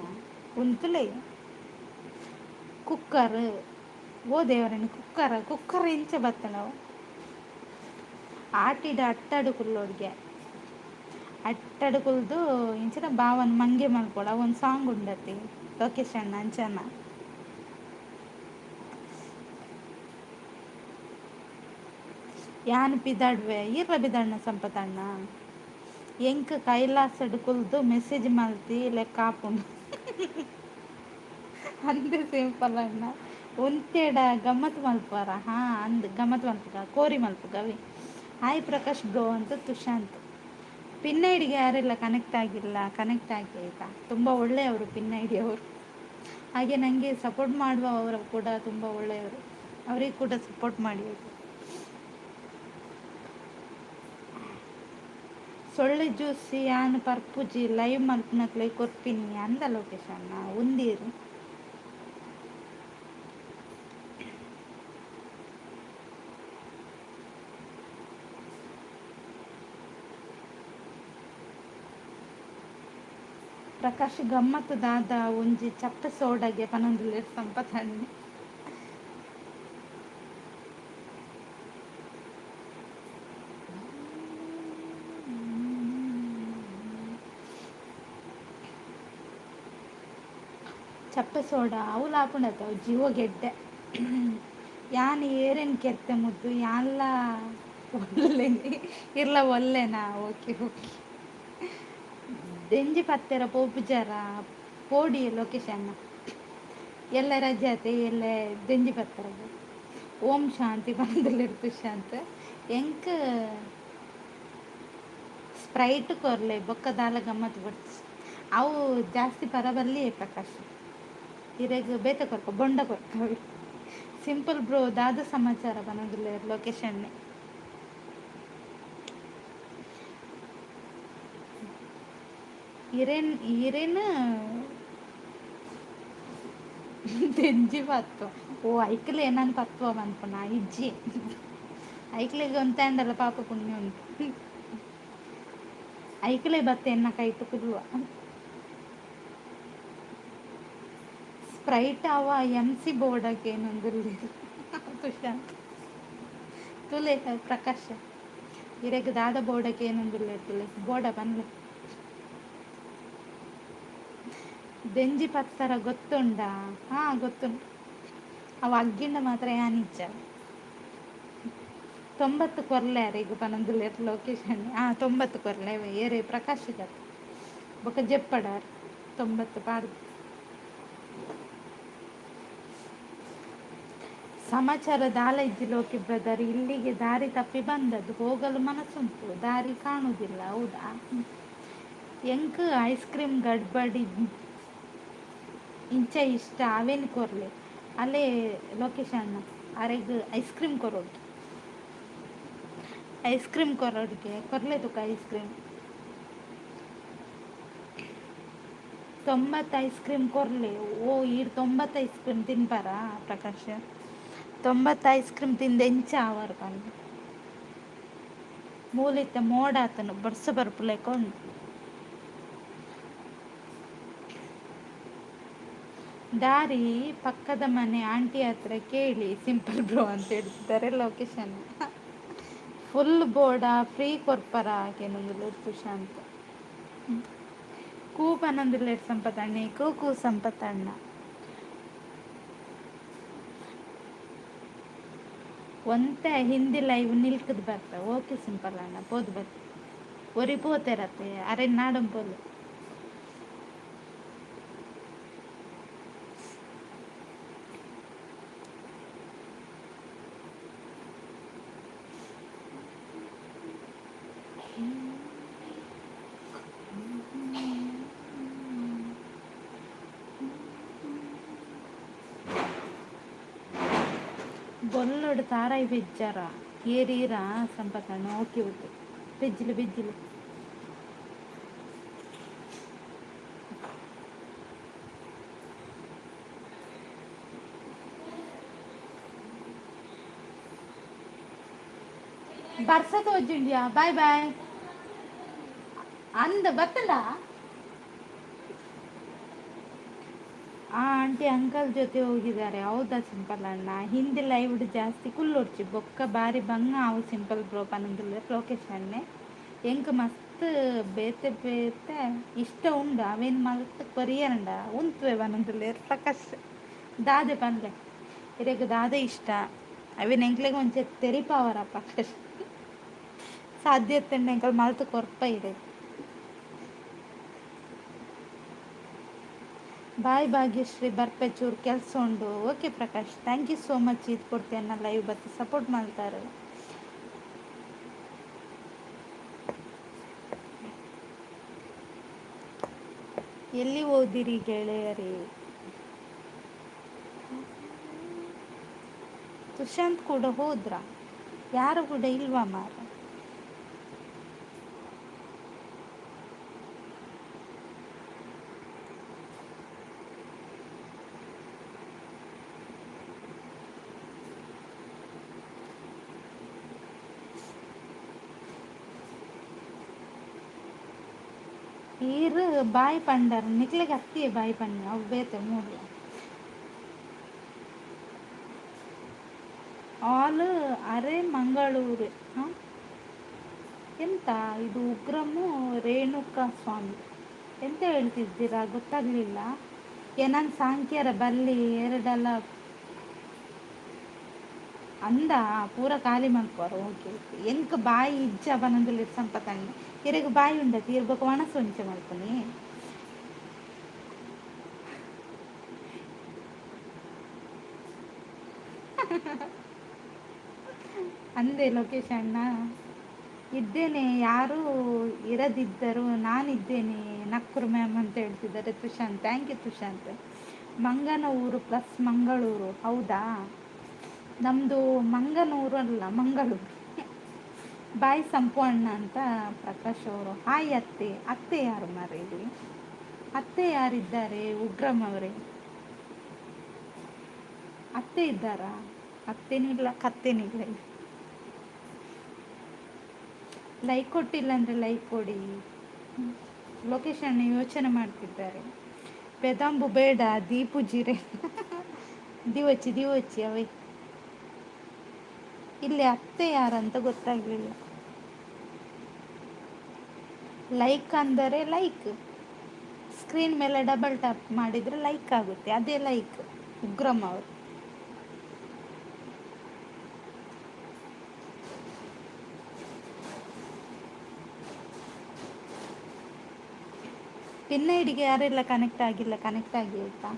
ಉಂತುಲೆ. ಕುಕ್ಕರ್, ಓ ದೇವರನ್ನು, ಕುಕ್ಕರ್ ಕುಕ್ಕರ್ ಇಂಚ ಬತ್ತನವು? ಆಟಿಡ ಅಟ್ಟಡು ಕುಲ್ಲೋಡ್ಗೆ, ಅಟ್ಟಡು ಕುಲ್ದು ಇಂಚಿನ ಬಾವನ್ ಮಂಗೆ ಮಲ್ಪೊಡು. ಅವೊಂದು ಸಾಂಗ್ ಉಂಡತಿ ಲೋಕೇಶ್ ಅಣ್ಣ, ಅಂಚನ. ಯಾನ್ ಪಿದಾಡ್ವೆ, ಈರ್ಲ ಪಿದಾಡ್ನ ಸಂಪತಣ್ಣ. ಎಂಕ್ ಕೈಲಾಸಡ್ ಕುಲ್ದು ಮೆಸೇಜ್ ಮಲ್ತಿ ಲೆಕ್ಕ ಆಪುಂಡು ಅಂದೆ ಸಿಂಪಲ್ ಅಣ್ಣ. ಉಂತೆಡ ಗಮ್ಮತ್ ಮಲ್ಪುವರ? ಹಾ, ಅಂದ್, ಗಮ್ಮತ್ ಮಲ್ಪುಗ, ಕೋರಿ ಮಲ್ಪುಗ ಅವಿ. ಹಾಯ್ ಪ್ರಕಾಶ್ ಬ್ರೋ ಅಂತ ತುಶಾಂತ್. ಪಿನ್ ಐಡಿಗೆ ಯಾರೆಲ್ಲ ಕನೆಕ್ಟ್ ಆಗಿಲ್ಲ, ಕನೆಕ್ಟ್ ಆಗಿ ಆಯಿತಾ. ತುಂಬ ಒಳ್ಳೆಯವರು ಪಿನ್ ಐಡಿ ಅವರು. ಹಾಗೆ ನನಗೆ ಸಪೋರ್ಟ್ ಮಾಡುವವರು ಕೂಡ ತುಂಬ ಒಳ್ಳೆಯವರು. ಅವರಿಗೆ ಕೂಡ ಸಪೋರ್ಟ್ ಮಾಡಿ ಆಯಿತು. ಸೊಳ್ಳೆ ಜ್ಯೂಸ್ ಯಾನ್ ಪರ್ಪುಜಿ, ಲೈವ್ ಮಲ್ಪುನಕ್ಲೆ ಕೊರ್ಪಿನಿ ಅಂದ ಲೋಕೇಶ್ ಅಣ್ಣ. ಉಂದೀರ್. ಪ್ರಕಾಶ್ ಗಮ್ಮತ್ ದಾದ ಒಂಜಿ ಚಪ್ಪೆ ಸೋಡಗೆ ಪನೊಂದುಲ್ಲೆರ್ ಸಂಪತ್ ಅಣ್ಣೆ. ಚಪ್ಪೆ ಸೋಡಾ ಅವುಲು ಆಪುಂಡತ್ತ, ಅವು ಜೀವ ಗೆಡ್ಡೆ. ಯಾನ್ ಏರೆನ್ ಕೆರ್ತೆ ಮುದ್ದು? ಯಾನ್ಲ ಒಲ್ಲೆನಿ, ಇರ್ಲ ಒಲ್ಲೆನಾ? Okay okay. ದೆಂಜಿ ಪತ್ತೆರ ಪೋಪುಜಾರ? ಪೋಡಿ ಲೋಕೇಶ್ ಅಣ್ಣ, ಎಲ್ಲೆ ರಜೆ ಆತೆ, ಎಲ್ಲೆ ದೆಂಜಿ ಪತ್ತೆರ. ಓಂ ಶಾಂತಿ ಪನೊಂದುಲ್ಲೆರ್ ತುಶಾಂತ್. ಎಂಕ್ ಸ್ಪ್ರೈಟ್ ಕೊರ್ಲೆ, ಬೊಕ್ಕ ದಾಲ ಗಮ್ಮತ್ ಬೊಡ್ಚಿ. ಅವು ಜಾಸ್ತಿ ಪರ ಬಲ್ಲಿಯೇ ಪ್ರಕಾಶ್. ಇರೆಗ್ ಬೇತೆ ಕೊರ್ಪ, ಬೊಂಡ ಕೊರ್ಪ. ಸಿಂಪಲ್ ಬ್ರೋ ದಾದ ಸಮಾಚಾರ ಪನೊಂದುಲ್ಲೆರ್ ಲೋಕೇಶ್ ಅಣ್ಣೆ. ಇರೆನ್ ಇರೆನ್ ದೆಂಜಿ ಪತ್ವ? ಓ, ಐಕ್ಲೆ ಎನನ್ ಪತ್ವ ಪನ್ಪುನ? ಇಜ್ಜಿ, ಐಕ್ಲೆಗ್ ಒಂತೆ ಪಾಪ ಪುಣ್ಯ ಉಂಟು. ಐಕ್ಲೆ ಬತ್ತೆ ಎನ್ನ ಕೈಟ್ ಕುಲ್ಲುವ. ಸ್ಪ್ರೈಟ್ ಅವ ಎಮ್ ಸಿ ಬೋರ್ಡಕ್ಕೆ ಏನೊಂದುಲ್ಲೆರ್ ತುಷಾಂತ್. ತುಲೆ ಪ್ರಕಾಶ್, ಇರೆಗ್ ದಾದ ಬೋಡಕ್ಕೆ ಏನೊಂದುಲ್ಲೆ ತುಲೆ ಬೋಡ ಪನ್ಲೆ. ದೆಂಜಿ ಪತ್ತರ ಗೊತ್ತುಂಡಾ? ಹಾಂ, ಗೊತ್ತುಂಟು. ಅವು ಅಗ್ಗಿಂಡ ಮಾತ್ರ ಯಾನಿಜ್ಜ. 90 ಕೊರ್ಲೆ ಅರೆಗ್ ಪನೊಂದುಲ್ಲೆರ್ ಲೊಕೇಶನ್. ಹಾಂ, 90 ಕೊರ್ಲೆ ಏರೆ ಪ್ರಕಾಶ್ ಗತ್ ಬೊಕ ಜೆಪ್ಪಡಾರ್ 90 ಪಾಡ್ದು. ಸಮಾಚಾರ ದಾಲ ಇಜ್ಜಿ ಲೋಕಿ ಬ್ರದರ್. ಇಲ್ಲಿಗೆ ದಾರಿ ತಪ್ಪಿ ಬಂದದ್ದು, ಹೋಗಲು ಮನಸ್ಸುಂಟು, ದಾರಿ ಕಾಣುವುದಿಲ್ಲ. ಹೌದಾ? ಎಂಕ್ ಐಸ್ ಕ್ರೀಮ್ ಗಡ್ಬಡಿ ಇಂಚ ಇಷ್ಟ, ಅವೇನು ಕೊರ್ಲೆ. ಅಲ್ಲೇ ಲೋಕೇಶ್ ಅಣ್ಣ ಅರೆಗ್ ಐಸ್ ಕ್ರೀಮ್ ಕೊರೊಡು, ಐಸ್ ಕ್ರೀಮ್ ಕೊರೊಡಿಗೆ ಕೊರ್ಲೆ ತುಕ ಐಸ್ ಕ್ರೀಮ್. 90 ಐಸ್ ಕ್ರೀಮ್ ಕೊರ್ಲೆ. ಓ, ಈರ್ 90 ಐಸ್ ಕ್ರೀಮ್ ತಿನ್ಪಾರಾ ಪ್ರಕಾಶ್? 90 ಐಸ್ ಕ್ರೀಮ್ ತಿಂದು ಎಂಚ ಆವರ್ ಪಂದ್. ಮೂಲಿತ್ತೆ ಮೋಡಾತನು, ಬರ್ಸ ಬರ್ಪುಲೆಕ ಉಂಡು. ದಾರಿ ಪಕ್ಕದ ಮನೆ ಆಂಟಿ ಹತ್ರ ಕೇಳಿ ಸಿಂಪಲ್ ಬ್ರೋ ಅಂತ ಹೇಳ್ತಿದ್ದಾರೆ ಲೊಕೇಶನ್. ಫುಲ್ ಬೋರ್ಡ ಫ್ರೀ ಕೊರ್ಪರ ಕೇನೊಂದುಲ್ಲೆರ್ ಸುಶಾಂತ್. ಕೂ ಪನೊಂದುಲ್ಲೆರ್ ಸಂಪತ್ ಅಣ್ಣೆ. ಕೂ ಕೂ ಸಂಪತ್ ಅಣ್ಣ. ಒಂತೆ ಹಿಂದಿ ಲೈವ್ ನಿಲ್ಕದ್ ಬರ್ತ. ಓಕೆ ಸಿಂಪಲ್ ಅಣ್ಣ, ಪೋದು ಬತ್ತ. ಒರಿ ಪೋತೆರತ್ತೆ, ಅರೆ ನಾಡಂ ಪೋಲು. ಬೊಲ್ಲೊಡು ತಾರಾಯಿ ಬೆಜ್ಜಾರ ಏರೀರ ಸಂಪತ್ ಅಣ್ಣ? ಓಕೆ ಓಕೆ, ಬೆಜ್ಜಿಲು ಬೆಜ್ಜಿಲು. ಬರ್ಸ ತೋಜುಂಡ್ಯಾ? ಬಾಯ್ ಬಾಯ್ ಅಂದ ಬತ್ತಂಡ. ಆ ಆಂಟಿ ಅಂಕಲ್ ಜೊತೆ ಹೋಗಿದ್ದಾರೆ. ಹೌದಾ ಸಿಂಪಲ್ ಅಣ್ಣ? ಹಿಂದಿ ಲೈವ್ ಜಾಸ್ತಿ ಕುಲ್ಲೊಡ್ಚಿ, ಬೊಕ್ಕ ಬಾರಿ ಬಂಗ ಅವು ಸಿಂಪಲ್ ಬ್ರೋ ಪನೊಂದುಲ್ಲೆರ್ ಲೋಕೇಶ್ ಅಣ್ಣೆ. ಎಂಕ್ ಮಸ್ತ್ ಬೇತೆ ಬೇತೆ ಇಷ್ಟ ಉಂಡು, ಅವೇನ್ ಮಲ್ತ್ ಕೊರಿಯರಂಡ ಉಂತುವೆ ಪನೊಂದುಲ್ಲೆರ್ ಪ್ರಕಾಶ್. ದಾದೆ ಪನ್ಲೆ, ಇರೆಗ್ ದಾದೆ ಇಷ್ಟ? ಅವೇನ್ ಎಂಕ್ಲೆಗ್ ಒಂಚೆ ತೆರಿಪಾವರ ಪ್ರಕಾಶ್? ಸಾಧ್ಯತೆ ಎಂಕಲ್ ಮಲ್ತ್ ಕೊರ್ಪ ಇರೆಗ್. ಬಾಯ್ ಭಾಗ್ಯಶ್ರೀ, ಬರ್ಪೆ, ಚೂರು ಕೆಲಸ ಉಂಡು. Okay Prakash, thank you so much. ಇದು ಕೊಡ್ತೇನೆ ಲೈವ್ ಬತ್ತು ಸಪೋರ್ಟ್ ಮಾಡ್ತಾರೆ. ಎಲ್ಲಿ ಓದಿರಿ ಗೆಳೆಯರೇ? ಸುಶಾಂತ್ ಕೂಡ ಹೋದ್ರ? ಯಾರು ಕೂಡ ಇಲ್ವಾ ಮಾರ? ಈರ್ ಬಾಯಿ ಪಂಡರ್ ನಿಕ್ಲೆಗ್ ಅತ್ತಿಯೇ ಬಾಯಿ ಪನ್ನಿ, ಅವು ಬೇತೆ ಮೂರ್ಲ. ಆಲ್ ಅರೆ ಮಂಗಳೂರು. ಹಾಂ, ಎಂತ ಇದು? ಉಗ್ರಮು ರೇಣುಕಾ ಸ್ವಾಮಿ ಎಂತ ಹೇಳ್ತಿದ್ದೀರಾ ಗೊತ್ತಾಗ್ಲಿಲ್ಲ. ಏನನ್ ಸಾಂಕ್ಯರ ಬಲ್ಲಿ ಎರಡಲ್ಲ ಅಂದ ಪೂರ ಖಾಲಿ ಮಲ್ಪುವರು. Okay okay. ಎಂಕ್ ಬಾಯಿ ಇಜ್ಜ ಬನೊಂದುಲ್ಲೆರ್ ಸಂಪತ್ ಅಣ್ಣ. ಇರೆಗ್ ಬಾಯಿ ಉಂಡತಿ? ಇರ್ ಬೊಕ ವಣಸ್ ಒಂಚ ಮಲ್ಪುನಿ. ಅಂದೆ ಲೋಕೇಶ್ ಅಣ್ಣ. ಇದ್ದೇನೆ, ಯಾರೂ ಇರದಿದ್ದರು ನಾನಿದ್ದೇನೆ ನಕ್ಕುರು ಮ್ಯಾಮ್ ಅಂತ ಹೇಳ್ತಿದ್ದಾರೆ Tushanth. Thank you Tushanth. Manganur plus Mangaluru. ಹೌದಾ? ನಮ್ಮದು ಮಂಗನೂರು ಅಲ್ಲ, ಮಂಗಳೂರು. ಬಾಯ್ ಸಂಪು ಅಣ್ಣ ಅಂತ ಪ್ರಕಾಶ್ ಅವರು. ಹಾಯ್ ಅತ್ತೆ. ಅತ್ತೆ ಯಾರು ಮಾರ್ರೆ ಇಲ್ಲಿ? ಅತ್ತೆ ಯಾರಿದ್ದಾರೆ ಉಗ್ರಂ ಅವರೇ? ಅತ್ತೆ ಇದ್ದಾರಾ? ಅತ್ತೇನೂ ಇಲ್ಲ, ಕತ್ತೇನೂ ಇಲ್ಲ. ಲೈಕ್ ಕೊಟ್ಟಿಲ್ಲ ಅಂದರೆ ಲೈಕ್ ಕೊಡಿ. ಲೊಕೇಶನ್ ಯೋಚನೆ ಮಾಡ್ತಿದ್ದಾರೆ. ಪೆದಂಬು ಬೇಡ, ದೀಪು ಜೀರೆ ದಿವಚ್ಚಿ ದಿವಚ್ಚಿ ಅವೈ. ಇಲ್ಲಿ ಅತ್ತೆ ಯಾರಂತ ಗೊತ್ತಾಗಲಿಲ್ಲ. ಲೈಕ್ ಅಂದರೆ ಲೈಕ್, ಸ್ಕ್ರೀನ್ ಮೇಲೆ ಡಬಲ್ ಟ್ಯಾಪ್ ಮಾಡಿದರೆ ಲೈಕ್ ಆಗುತ್ತೆ, ಅದೇ ಲೈಕ್. ಉಗ್ರಂ ಅವರು. ಪಿನ್ ಐಡಿಗೆ ಯಾರೆಲ್ಲ ಕನೆಕ್ಟ್ ಆಗಿಲ್ಲ, ಕನೆಕ್ಟ್ ಆಗಿ ಆಯ್ತಾ?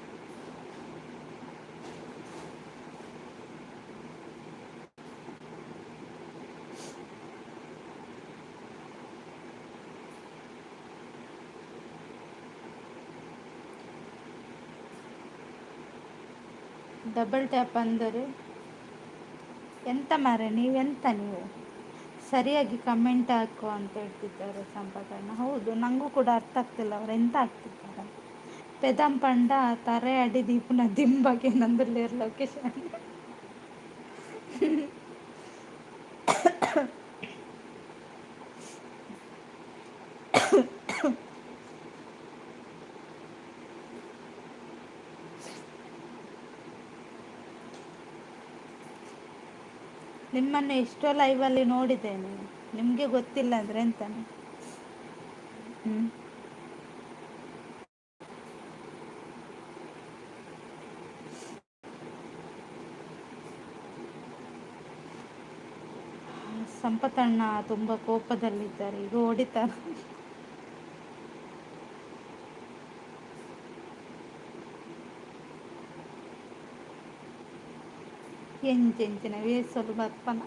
ಡಬಲ್ ಟ್ಯಾಪ್ ಅಂದರೆ ಎಂತ ಮಾರ್ರೆ, ನೀವೆಂತ, ನೀವು ಸರಿಯಾಗಿ ಕಮೆಂಟ್ ಹಾಕು ಅಂತ ಹೇಳ್ತಿದ್ದಾರೆ ಸಂಪತಣ್ಣ. ಹೌದು, ನನಗೂ ಕೂಡ ಅರ್ಥ ಆಗ್ತಿಲ್ಲ ಅವ್ರು ಎಂತ ಆಗ್ತಿದ್ದಾರೆ. ಪೆದಂಪಂಡ ತರೆ ಅಡಿ ದೀಪನ ದಿಂಬಗೆ ನಂದುಲ್ಲೇರ್ ಲೊಕೇಶನ್. ನಿಮ್ಮನ್ನು ಎಷ್ಟೋ ಲೈವಲ್ಲಿ ನೋಡಿದ್ದೇನೆ, ನಿಮಗೆ ಗೊತ್ತಿಲ್ಲ ಅಂದರೆ ಎಂತಾನೆ? ಹ್ಞೂ, ಸಂಪತಣ್ಣ ತುಂಬ ಕೋಪದಲ್ಲಿದ್ದಾರೆ, ಈಗ ಹೊಡಿತಾರೆ. ಎಂಚೆಂಚಿನ ವೇಸಲು ಬರ್ಪನ.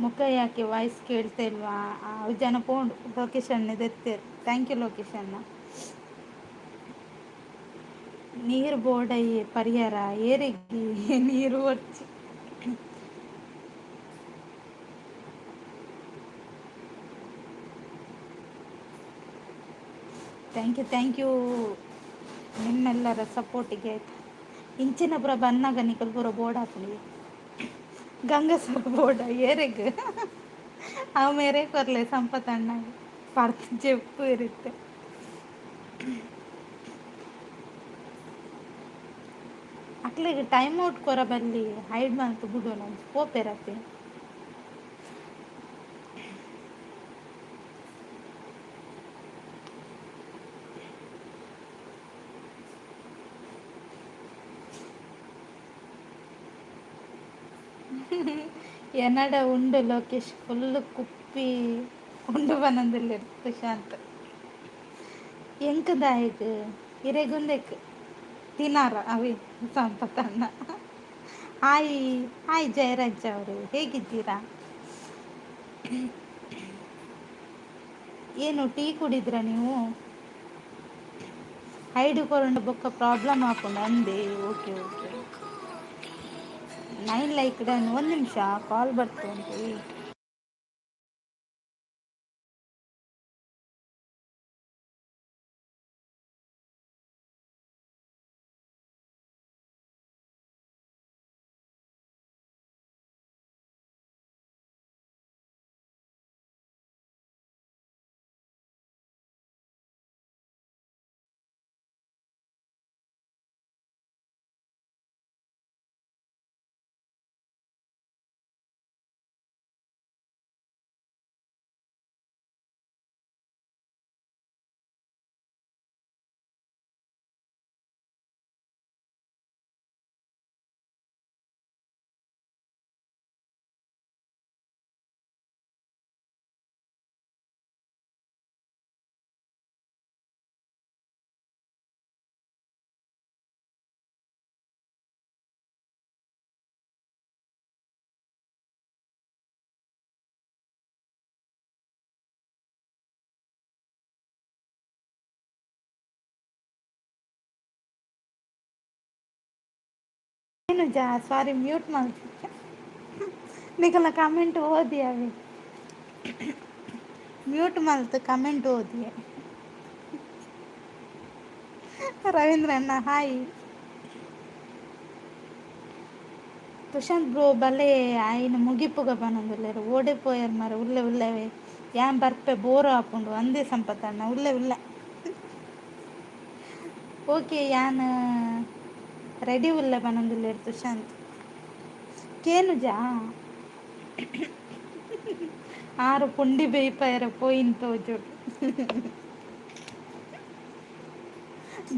ಮುಖ ಯಾಕೆ ವಾಯ್ಸ್ ಕೇಳ್ತಾ ಇಲ್ವಾ? ಅವು ಜನ ಪೋಂಡು ಲೊಕೇಶನ್ ದೆತ್ತೇರು. Thank you ಲೊಕೇಶನ್ನ. ನೀರು ಬೋಡೈ ಪರಿಹಾರ ಏರಿಗಿ ನೀರು ಒಚ್ಚಿ. Thank you, thank you ನಿಮ್ಮೆಲ್ಲರ ಸಪೋರ್ಟಿಗೆ ಆಯ್ತಾ. ಇಂಚಿನ ಪುರ ಬನ್ನಾಗ ನಿಕಲ್ ಪೂರ ಬೋರ್ಡ್ ಹಾಕುನಿ ಗಂಗಸರ ಬೋರ್ಡ ಏರೆಗ್ ಅವು ಮೇರೆ ಕೊರ್ಲೆ ಸಂಪತ್ ಅಣ್ಣ ಪರ್ತ್ ಜೆಪ್ಪು ಇರುತ್ತೆ. ಅಕ್ಲೆಗ್ ಟೈಮ್ ಔಟ್ ಕೊರ ಬಲ್ಲಿ, ಹೈಡ್ ಮಲ್ತ್ ಬುಡೋಣ ಪೋಪೆರತೆ. ಎನ್ನಡ ಉಂಡು ಲೋಕೇಶ್, ಫುಲ್ ಕುಪ್ಪಿ ಉಂಡು ಬನಂದುಲ್ಲೆರ್ ಸುಶಾಂತ್. ಎಂಕ್ ದಾಯೆಗ್ ಇರೆಗುಂದೆಕ್ ತಿನಾರ ಅವಿ ಸಂಪತಣ್ಣ. ಹಾಯ್ ಹಾಯ್ ಜಯರಾಜ್ ಅವರು, ಹೇಗಿದ್ದೀರಾ? ಏನು ಟೀ ಕುಡಿದ್ರ ನೀವು? ಹೈಡ್ ಕೊರಂಡ ಬೊಕ್ಕ ಪ್ರಾಬ್ಲಮ್ ಆಪುಂಡು ಅಂದೆ. Okay okay, 9 like done. ಒಂದು ನಿಮಿಷ, ಕಾಲ್ ಬರ್ತು ಉಂಟು, ವೇಟ್. ಏನು ಜಾ, ಸಾರಿ, ಮ್ಯೂಟ್ ಮಾಡ್ತಿದ್ದೆ. ನಿಕಲ್ನ ಕಮೆಂಟ್ ಓದಿ ಅವಿ ಮ್ಯೂಟ್ ಮಲ್ತ್ ಕಮೆಂಟ್ ಓದಿ. ರವೀಂದ್ರಣ್ಣ ಹಾಯ್. ತುಷಾಂತ್ ಬ್ರೋ ಬಲೆ ಆಯ್ನ ಮುಗಿಪುಗ ಪನೊಂದುಲ್ಲೆರ್, ಓಡೆ ಪೋಯರ್ ಮಾರೆ? ಉಲ್ಲೆ ಉಲ್ಲೆವೆ, ಯಾನ್ ಬರ್ಪೆ, ಬೋರು ಆಪುಂಡು ಅಂದೇ ಸಂಪತಣ್ಣ. ಉಲ್ಲೆ ಉಲ್ಲೆ. ಓಕೆ, ಯಾನ್ ರೆಡಿ ಉಲ್ಲೆ ಪನೊಂದುಲ್ಲೆರ್ ತುಶಾಂತ್. ಕೇನುಜಾ? ಆರು ಪುಂಡಿ ಬೇಯ್ಪಾಯೆರ ಪೋಯಿನ್ ತೋಜೊಡು.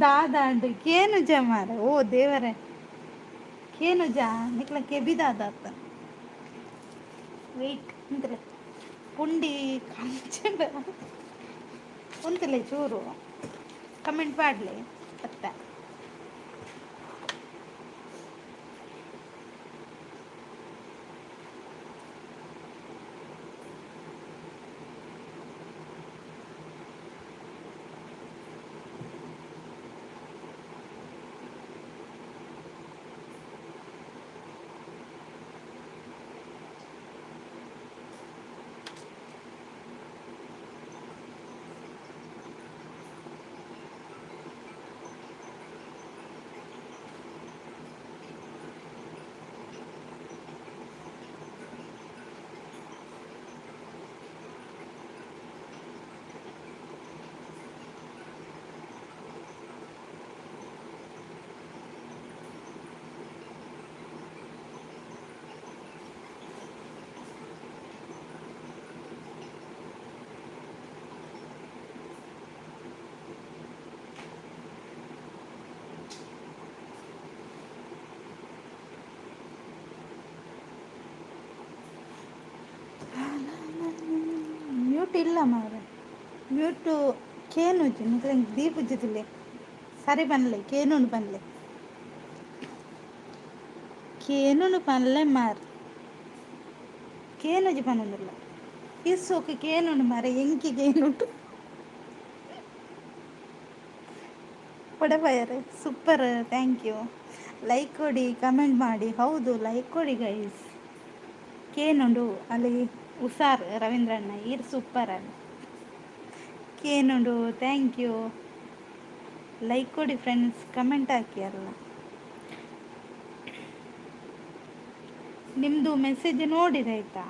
ದಾದಾಂಡ್ ಕೇನುಜ ಮಾರೆ? ಓ ದೇವರೇ, ಕೇನುಜಾ ನಿಕ್ಲ? ಕೆಬಿ ದಾದಾತ? ವೆಯ್ಟ್, ಉಂತುಲೆ. ಪುಂಡಿ ಕಂಚಂಡ ಉಂತುಲೆ, ಚೂರು ಕಮೆಂಟ್ ಪಾಡ್ಲೆ ಅತ್ತ. ಮ್ಯೂಟ್ ಇಲ್ಲ ಮಾರೆ, ಮ್ಯೂಟು ಕೇನುಜಿ. ನಿಕ್ಲೆ ದೀಪುಜಿ. ಸರಿ ಪನ್ಲೆ, ಕೇನುಂಡು ಪನ್ಲೆ, ಕೇನುಂಡು ಪನ್ಲೆ ಮಾರ್. ಕೇನುಜಿ ಪನೊಂದುಲ್ಲ. ಇಸ್ಸೋಕು ಕೇನುಂಡು ಮಾರೆ, ಎಂಕಿ ಕೇನುಂಡು. ಪಡಪಯರೆ ಸೂಪರ್, thank you. Like ಕೊಡಿ, ಕಮೆಂಟ್ ಮಾಡಿ. ಹೌದು, ಲೈಕ್ ಕೊಡಿ ಗೈಸ್. ಕೇನುಂಡು ಅಲ್ಲಿ. ಹುಷಾರ್ ರವೀಂದ್ರಣ್ಣ, ಈರ್ ಸೂಪರ್ ಅಲ್ಲ. ಕೇನುಂಡು, thank you. Like ಕೊಡಿ ಫ್ರೆಂಡ್ಸ್, ಕಮೆಂಟ್ ಹಾಕಿ ಅಲ್ಲ. ನಿಮ್ಮದು ಮೆಸೇಜ್ ನೋಡಿದೆ ಆಯ್ತಾ?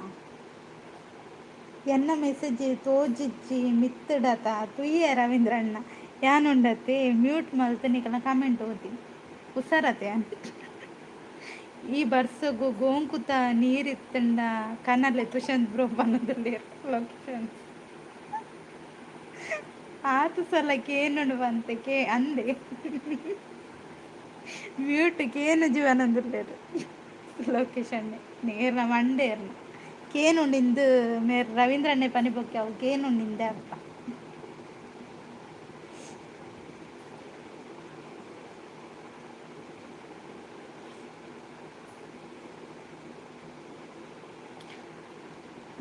ಎನ್ನ ಮೆಸೇಜ್ ತೋಜಿಜ್ಜಿ ಮಿತ್ತಡತ ತುಯ್ಯ ರವೀಂದ್ರಣ್ಣ. ಯಾನುಂಡತೆ ಮ್ಯೂಟ್ ಮಲ್ತ್ ನಿಕಲ್ನ ಕಮೆಂಟ್ ಓದಿ. ಹುಷಾರತೆ. ಈ ಬರ್ಸಗು ಗೋಂಕುತ ನೀರಿತ್ತಂಡ ಕನಲೆ ತುಷಂತ್ ಬ್ರೋ ಪನೊಂದುಲ್ಲೆರ್ ಲೊಕೇಶನ್. ಆತ್ ಸಲ ಕೇನುಂಡು ಬಂತೆ ಕೇ ಅಂದೆ. Mute ಕೇನುಜಿ ಪನೊಂದುಲ್ಲೆರ್ location. ನೇರ್ನ ಮಂಡೇರ್ನ ಕೇನುಂಡು ಮೇರ್ ರವೀಂದ್ರಣ್ಣೆ ಪನಿ ಬೊಕ್ಕೆ ಅವು ಕೇನುಂಡು ಅಪ್ಪ.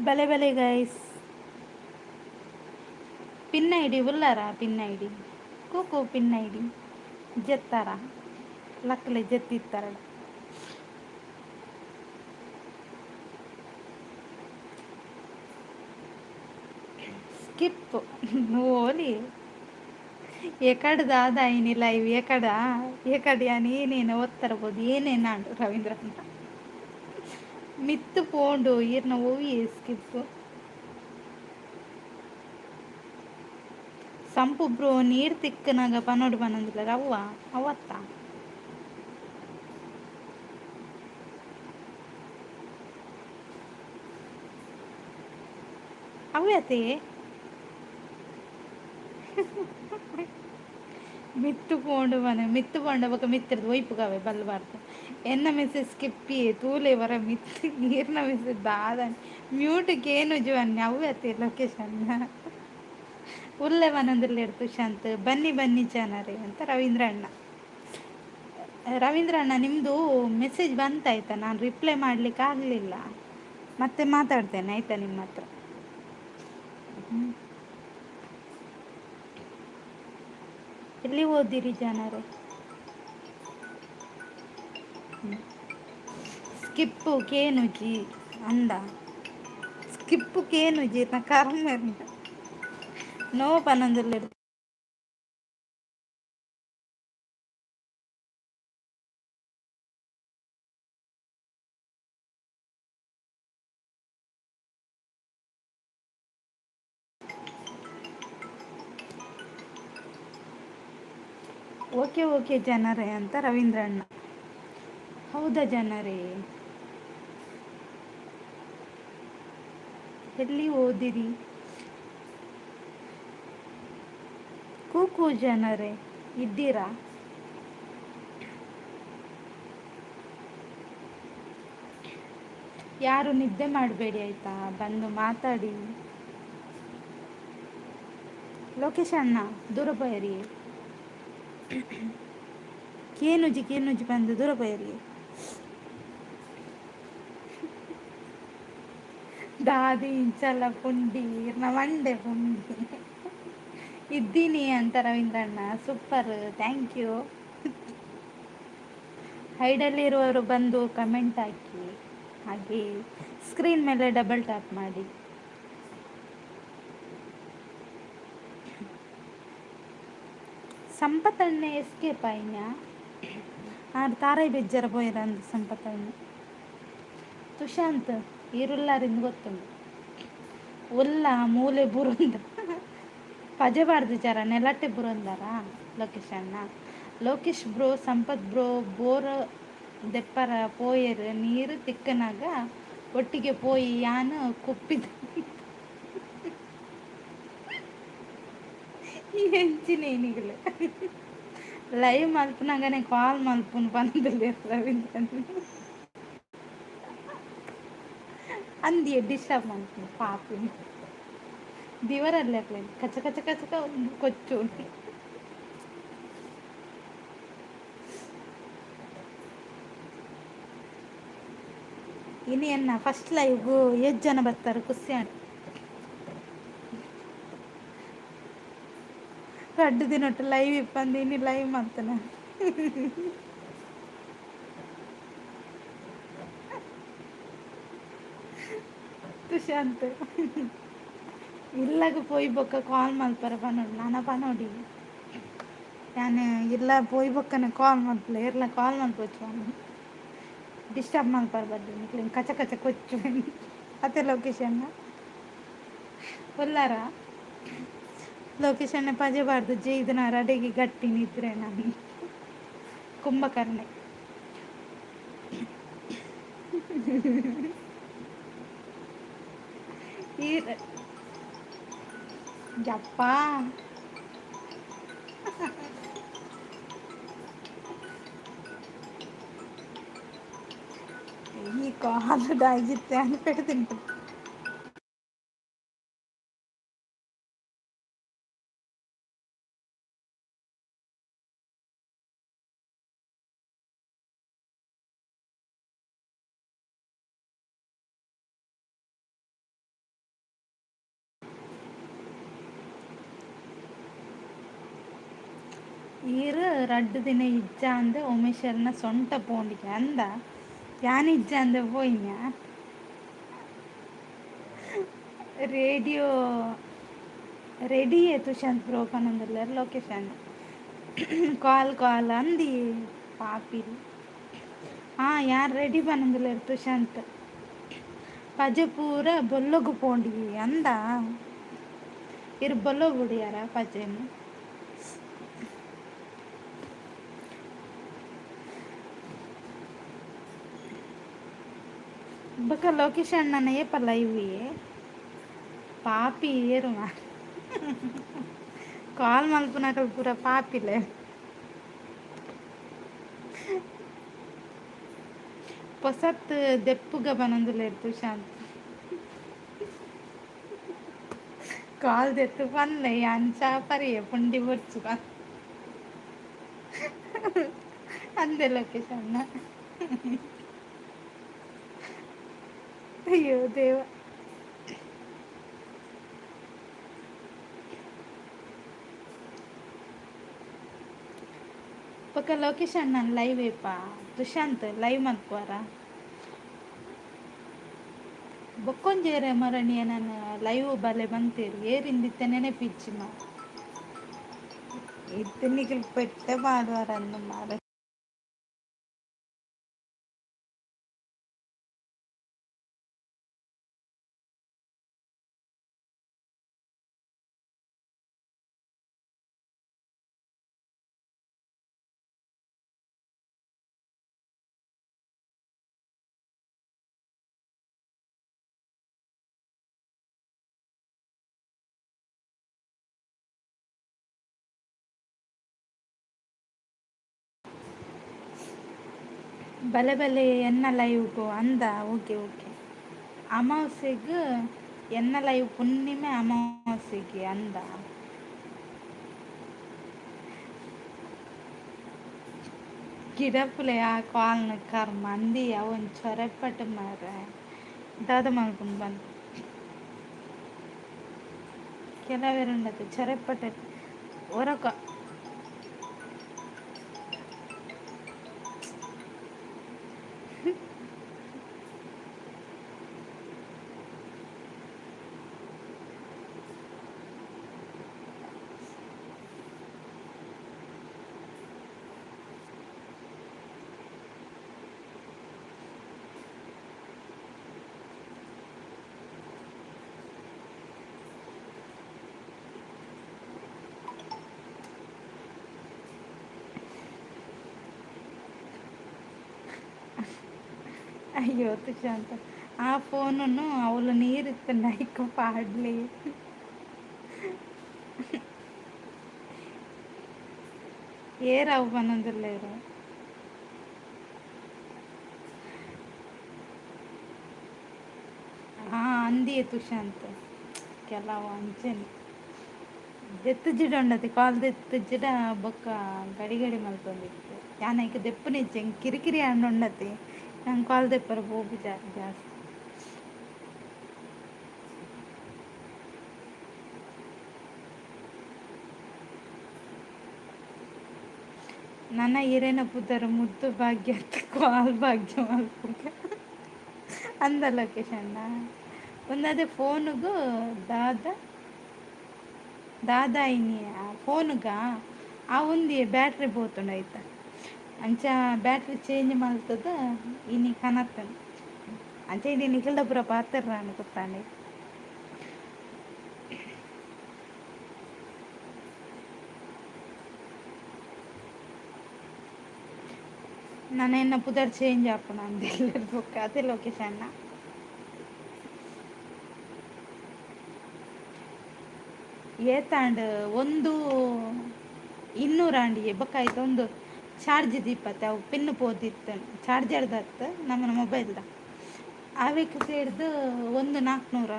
ಬಲೆ ಬಲೆ ಗೈಸ್. ಪಿನ್ ಐಡಿ ಉಲ್ಲಾರ? ಪಿನ್ ಐಡಿ ಕೂಕು, ಪಿನ್ ಐಡಿ ಜೆತ್ತಾರ? ಲಕ್ಲೆ ಜೆತ್ತಿತ್ತಾರ. ಸ್ಕಿಪ್ ಓಲಿ ಎಕಡ್ ದಾದ ಐನಿ ಲೈವ್ ಎಕಡ ಎಕಡ ಯಾನ್ ಏನೇನು ಒತ್ತರಬೋದು ಏನೇನಾಂಡು ರವೀಂದ್ರ ಅಂತ ಮಿತ್ತು ಪೋಂಡು ಈರ್ನ ಓವಿ ಸ್ಕಿಪ್. ಸಂಪು ಬ್ರೋ, ನೀರು ತಿಕ್ಕನಾಗ ಪನೊಡು ಪನೊಂದುಲ್ಲೆರ್ ಅವ್ವ ಅವತ್ತ. ಅವ್ಯತೆ ಮಿತ್ತು ಪೋಂಡು ಮನೆ ಮಿತ್ತು ಪೋಂಡ ಬೊಕ ಮಿತ್ತಿರ್ದು ಒಯ್ಪುಗವೆ ಬಲ್ಬಾರ್ದು. ಎನ್ನ ಮೆಸೇಜ್ ಸ್ಕಿಪ್ಪಿ ತೂಲೆ ಬರ ಮಿತ್ತು ನೀರ್ನ ಮೆಸೇಜ್ ದಾದ ಮ್ಯೂಟ್ ಕೇನುಜು ಅನ್ನೆ. ಅವ್ಯತೆ ಲೊಕೇಶನ್ ಉಲ್ಲೆ ಪನೊಂದುಲ್ಲೆರ್ ತುಶಾಂತ್. ಬನ್ನಿ ಬನ್ನಿ ಚಾನರೇ ಅಂತ ರವೀಂದ್ರ ಅಣ್ಣ. ರವೀಂದ್ರ ಅಣ್ಣ, ನಿಮ್ಮದು ಮೆಸೇಜ್ ಬಂತಾಯ್ತಾ? ನಾನು ರಿಪ್ಲೈ ಮಾಡಲಿಕ್ಕೆ ಆಗಲಿಲ್ಲ. ಮತ್ತೆ ಮಾತಾಡ್ತೇನೆ ಆಯಿತಾ ನಿಮ್ಮ ಹತ್ರ. ಎಲ್ಲಿ ಓದಿರಿ ಜನರೇ? ಸ್ಕಿಪ್ಪು ಕೇನುಜಿ ಅಂದ. ಸ್ಕಿಪ್ಪು ಕೇನುಜಿ ನ ಕರ್ಮ. ನೋ ಪನೊಂದುಲ್ಲೆರ್. ಓಕೆ ಓಕೆ ಜನರೇ ಅಂತ ರವೀಂದ್ರಣ್ಣ. ಹೌದಾ ಜನರೇ, ಎಲ್ಲಿ ಓದಿರಿ? ಕೂಕು ಜನರೇ ಇದ್ದೀರಾ? ಯಾರು ನಿದ್ದೆ ಮಾಡಬೇಡಿ ಆಯಿತಾ, ಬಂದು ಮಾತಾಡಿ. ಲೋಕೇಶ್ ಅಣ್ಣ ದೂರ ಬಯರಿ, ಕೇನುಜಿ ಕೇನುಜಿ ಬಂದು ದೂರ ಬಯರಿ. ದಾದಿ ಇಂಚಲ ಪುಂಡಿ ಮಂಡೆ ಪುಂಡಿ ಇದ್ದೀನಿ ಅಂತ ರವೀಂದ್ರಣ್ಣ. Super, thank you. ಹೈಡಲ್ಲಿರುವವರು ಬಂದು ಕಮೆಂಟ್ ಹಾಕಿ, ಹಾಗೆ ಸ್ಕ್ರೀನ್ ಮೇಲೆ ಡಬಲ್ ಟ್ಯಾಪ್ ಮಾಡಿ. ಸಂಪತ್ತಣ್ಣೆ ಎಸ್ಕೇಪ್ ಆಯ್ನ ಆರು ತಾರೈ ಬೆಜ್ಜರ ಪೋಯರ ಅಂದ್ ಸಂಪತ್ತಣ್ಣೆ. ತುಶಾಂತ್ ಈರುಲ್ಲಾರಿಂದ ಗೊತ್ತುಂಡು ಉಲ್ಲ ಮೂಲೆ ಬುರುಂದ ಪಜೆ ಬಾರ್ದು ಜರ ನೆಲಟ್ಟೆ ಬುರುಂದಾರ ಲೋಕೇಶ್ ಅಣ್ಣ. ಲೋಕೇಶ್ ಬ್ರೋ ಸಂಪತ್ ಬ್ರೋ ಬೋರ್ ದೆಪ್ಪರ ಪೋಯೆರ್ ನೀರು ತಿಕ್ಕನಾಗ ಒಟ್ಟಿಗೆ ಪೋಯಿ ಯಾನ್ ಕುಪ್ಪಿದ ಎಂಚಿನ ಲೈವ್ ಮಲ್ಪುನಗನೆ ಕಾಲ್ ಮಲ್ಪುನು ಪನೊಂದುಲ್ಲೆರ್ ರವೀಂದ್ರನ್ ಅಂದಿಯೇ ಡಿಸ್ಟರ್ಬ್ ಮಲ್ಪುನು ಪಾಪಿನ್ ದಿವರಲ್ಲೆ ಅಕ್ಲೆನ್ ಕಚ ಕಚ ಕಚ ಕೊಚ್ಚು. ಇನಿ ಎನ್ನ ಫಸ್ಟ್ ಲೈವ್ ಏತ್ ಜನ ಬರ್ತಾರೆ ಖುಷಿ ಆಂಡ್. ರಡ್ಡ್ ದಿನೊಟ್ಟು ಲೈವ್ ಇಪ್ಪಂದು ಇನಿ ಲೈವ್ ಮಲ್ತನ. ತುಶಾಂತ್ ಇಲ್ಲಗ್ ಪೋಯಿ ಬೊಕ್ಕ ಕಾಲ್ ಮಲ್ಪರ ಪನೊಡು ನನ ಪನೊಡಿ ಯಾನ್ ಇಲ್ಲ ಪೋಯಿ ಬೊಕ್ಕನೆ ಕಾಲ್ ಮಲ್ಪುಲೆ ಏರ್ಲ ಕಾಲ್ ಮಲ್ಪೊಚ್ಚಿ ಪಂದ್ ಡಿಸ್ಟರ್ಬ್ ಮಲ್ಪರ ಬಲ್ಲಿ ನಿಕ್ಲೆನ್ ಕಚ ಕಚ ಕೊಚ್ಚು ಅತೆ ಲೊಕೇಶನ್ ಉಲ್ಲರ ಲೊಕೇಶನ್ ಪಜೆ ಬಾರ್ದು ಜೈದನ ಅಡೆಗೆ ಗಟ್ಟಿ ನಿದ್ರೆ ನಾನು ಕುಂಭಕರ್ಣೆ. ಈ ಯಪ್ಪಾ ಈ ಕಾಲು ಆಗಿತ್ತೆ అని పెడుతుంటు. ಈರ್ ರಡ್ಡ್ ದಿನ ಇಜ್ಜಾಂದೆ ಉಮೇಶರ್ನ ಸೊಂಟ ಪೋಂಡಿಗೆ ಅಂದ ಯಾನ್ ಇಜ್ಜಾಂದೆ ಪೋಯಿನ ರೇಡಿಯೋ ರೆಡಿಯೇ ತುಶಾಂತ್ ಬ್ರೋ ಪನೊಂದುಲ್ಲೆರ್ ಲೊಕೇಶನ್ ಕಾಲ್ ಕಾಲ್ ಅಂದಿ ಪಾಪಿಲ್. ಹಾಂ ಯಾನ್ ರೆಡಿ ಪನೊಂದುಲ್ಲೆರ್ ತುಶಾಂತ್ ಪಜೆ ಪೂರ ಬೊಲ್ಲೊಗು ಪೋಂಡಿ ಅಂದ ಇರ್ ಬೊಲ್ಲೊ ಬುಡಿಯಾರ ಪಜೆನ್. ಬೊಕ ಲೋಕೇಶ್ ಅಣ್ಣನ ಏಪ ಲೈವ್ ಪಾಪಿ ಏರು ಕಾಲ್ ಮಲ್ಪುನಕುಲು ಪೂರ ಪಾಪಿಲೆ. ಪೊಸತ್ ದೆಪ್ಪುಗ ಪನೊಂದುಲ್ಲೆರ್ ತುಶಾಂತ್ ಕಾಲ್ ದೆತ್ತ್ ಪನ್ಲೆ ಯಾನ್ ಚಾ ಪರಿಯೆ ಪುಂಡಿ ಬೊರ್ಚು ಅಂದೆ ಲೋಕೇಶ್ ಅಣ್ಣ. ಅಯ್ಯೋ ದೇವ. ಬೊಕ ಲೋಕೇಶ್ ಅಣ್ಣನ ಲೈವ್ ಏಪ ತುಶಾಂತ್ ಲೈವ್ ಮಲ್ಪುವರ ಬೊಕ್ಕೊಂಜೇರೆ ಮರಣಿಯ ನಾನು ಲೈವ್ ಬಲೆ ಬಂತೇರು ಏರಿಂದಿತ್ತೆ ನೆನಪಿಜ್ಜಿ ಮಾ ಇತ್ತೆ ನಿಕಲ್ ಪೆಟ್ಟೆ ಪಾಡುವರನ್ನು ಮಾರೆ. ಬಲೆ ಬಲೆ ಎನ್ನ ಲೈವ್ಗು ಅಂದ. ಓಕೆ ಓಕೆ, ಅಮಾವಾಸ್ಯೆಗ್ ಎನ್ನ ಲೈವ್, ಪುಣ್ಣಿಮೆ ಅಮಾವಾಸ್ಯೆಗೆ ಅಂದ. ಗಿಡಪುಲೆ ಆ ಕಾಲ್ನ ಕರ್ಮ ಅಂದಿ. ಅವನ್ ಚೊರೆಪಟ್ಟು ಮಾರ ದಾದ ಮಲ್ಪುಂಡು ಬಂದು ಕೆಲವೆರುಂಡತೆ ಚೊರೆಪಟ್ಟ ಒರಕ. ಅಯ್ಯೋ ತುಷಾಂತ, ಆ ಫೋನನ್ನು ಅವಳು ನೀರಿತ್ತು ಐಕ್ ಪಾಡ್ಲಿ. ಏರ್ ಅವು ಪನೊಂದುಲ್ಲೆರ್. ಹಾ ಅಂದಿಯೇ ತುಷಾಂತ್, ಕೆಲವು ಅಂಚೆನೆ ದೆತ್ತುಜಿಡ ಉಂಡತಿ ಕಾಲ್ ದೆತ್ತುಜಿಡ ಬೊಕ್ಕ ಗಡಿ ಗಡಿ ಮಲ್ತೊಂದಿತ್ತು. ಯಾನ್ ಐಕ್ ದೆಪ್ಪುನಿಜ್ಜಿ, ಎಂಕ್ ಕಿರಿಕಿರಿ ಆಂಡ ಉಂಡತಿ ಯಾನ್ ಕಾಲ್ ದೆಪ್ಪರೆ ಪೋಪುಜ ಜಾಸ್ತಿ. ನನ್ನ ಇರೆನ ಪುದರ್ ಮುದ್ದು ಭಾಗ್ಯ, ಕಾಲ್ ಭಾಗ್ಯ ಮಲ್ಪುಗ ಅಂದ ಲೋಕೇಶ್ ಅಣ್ಣ. ಒಂದದೇ ಫೋನುಗು ದಾದ ದಾದಾಯಿನಿ ಆ ಫೋನುಗ ಆ ಒಂದಿ ಬ್ಯಾಟ್ರಿ ಪೋತುಂಡು ಐತ. ಅಂಚ ಬ್ಯಾಟ್ರಿ ಚೇಂಜ್ ಮಲ್ತದ ಇನಿ ಕನತ್ತನ್. ಅಂಚ ಇನಿ ನಿಖಿಲ್ದ ಪೂರ ಪಾತೆರ್ರ ಗೊತ್ತಾಂಡೆ. ನನ ಪುದರ್ ಚೇಂಜ್ ಆಪುಂಡು ಅಂದೆಲ್ಲೆರ್ ಬೊಕ್ಕ ಅದೇ ಲೋಕೇಶ್ ಅಣ್ಣ. ಏತಾಂಡ್ ಒಂದು 200 ಆಂಡಿಯೆ. ಬೊಕ್ಕ ಆಯ್ತು ಒಂದು ಚಾರ್ಜ್ ದೀಪತ್ತೆ, ಅವು ಪಿನ್ ಪೋದಿತ್ತು ಚಾರ್ಜರ್ದತ್ತು ನಮ್ಮನ ಮೊಬೈಲ್ದ ಅವೆಕ್ ಸೇರ್ದು ಒಂದು 400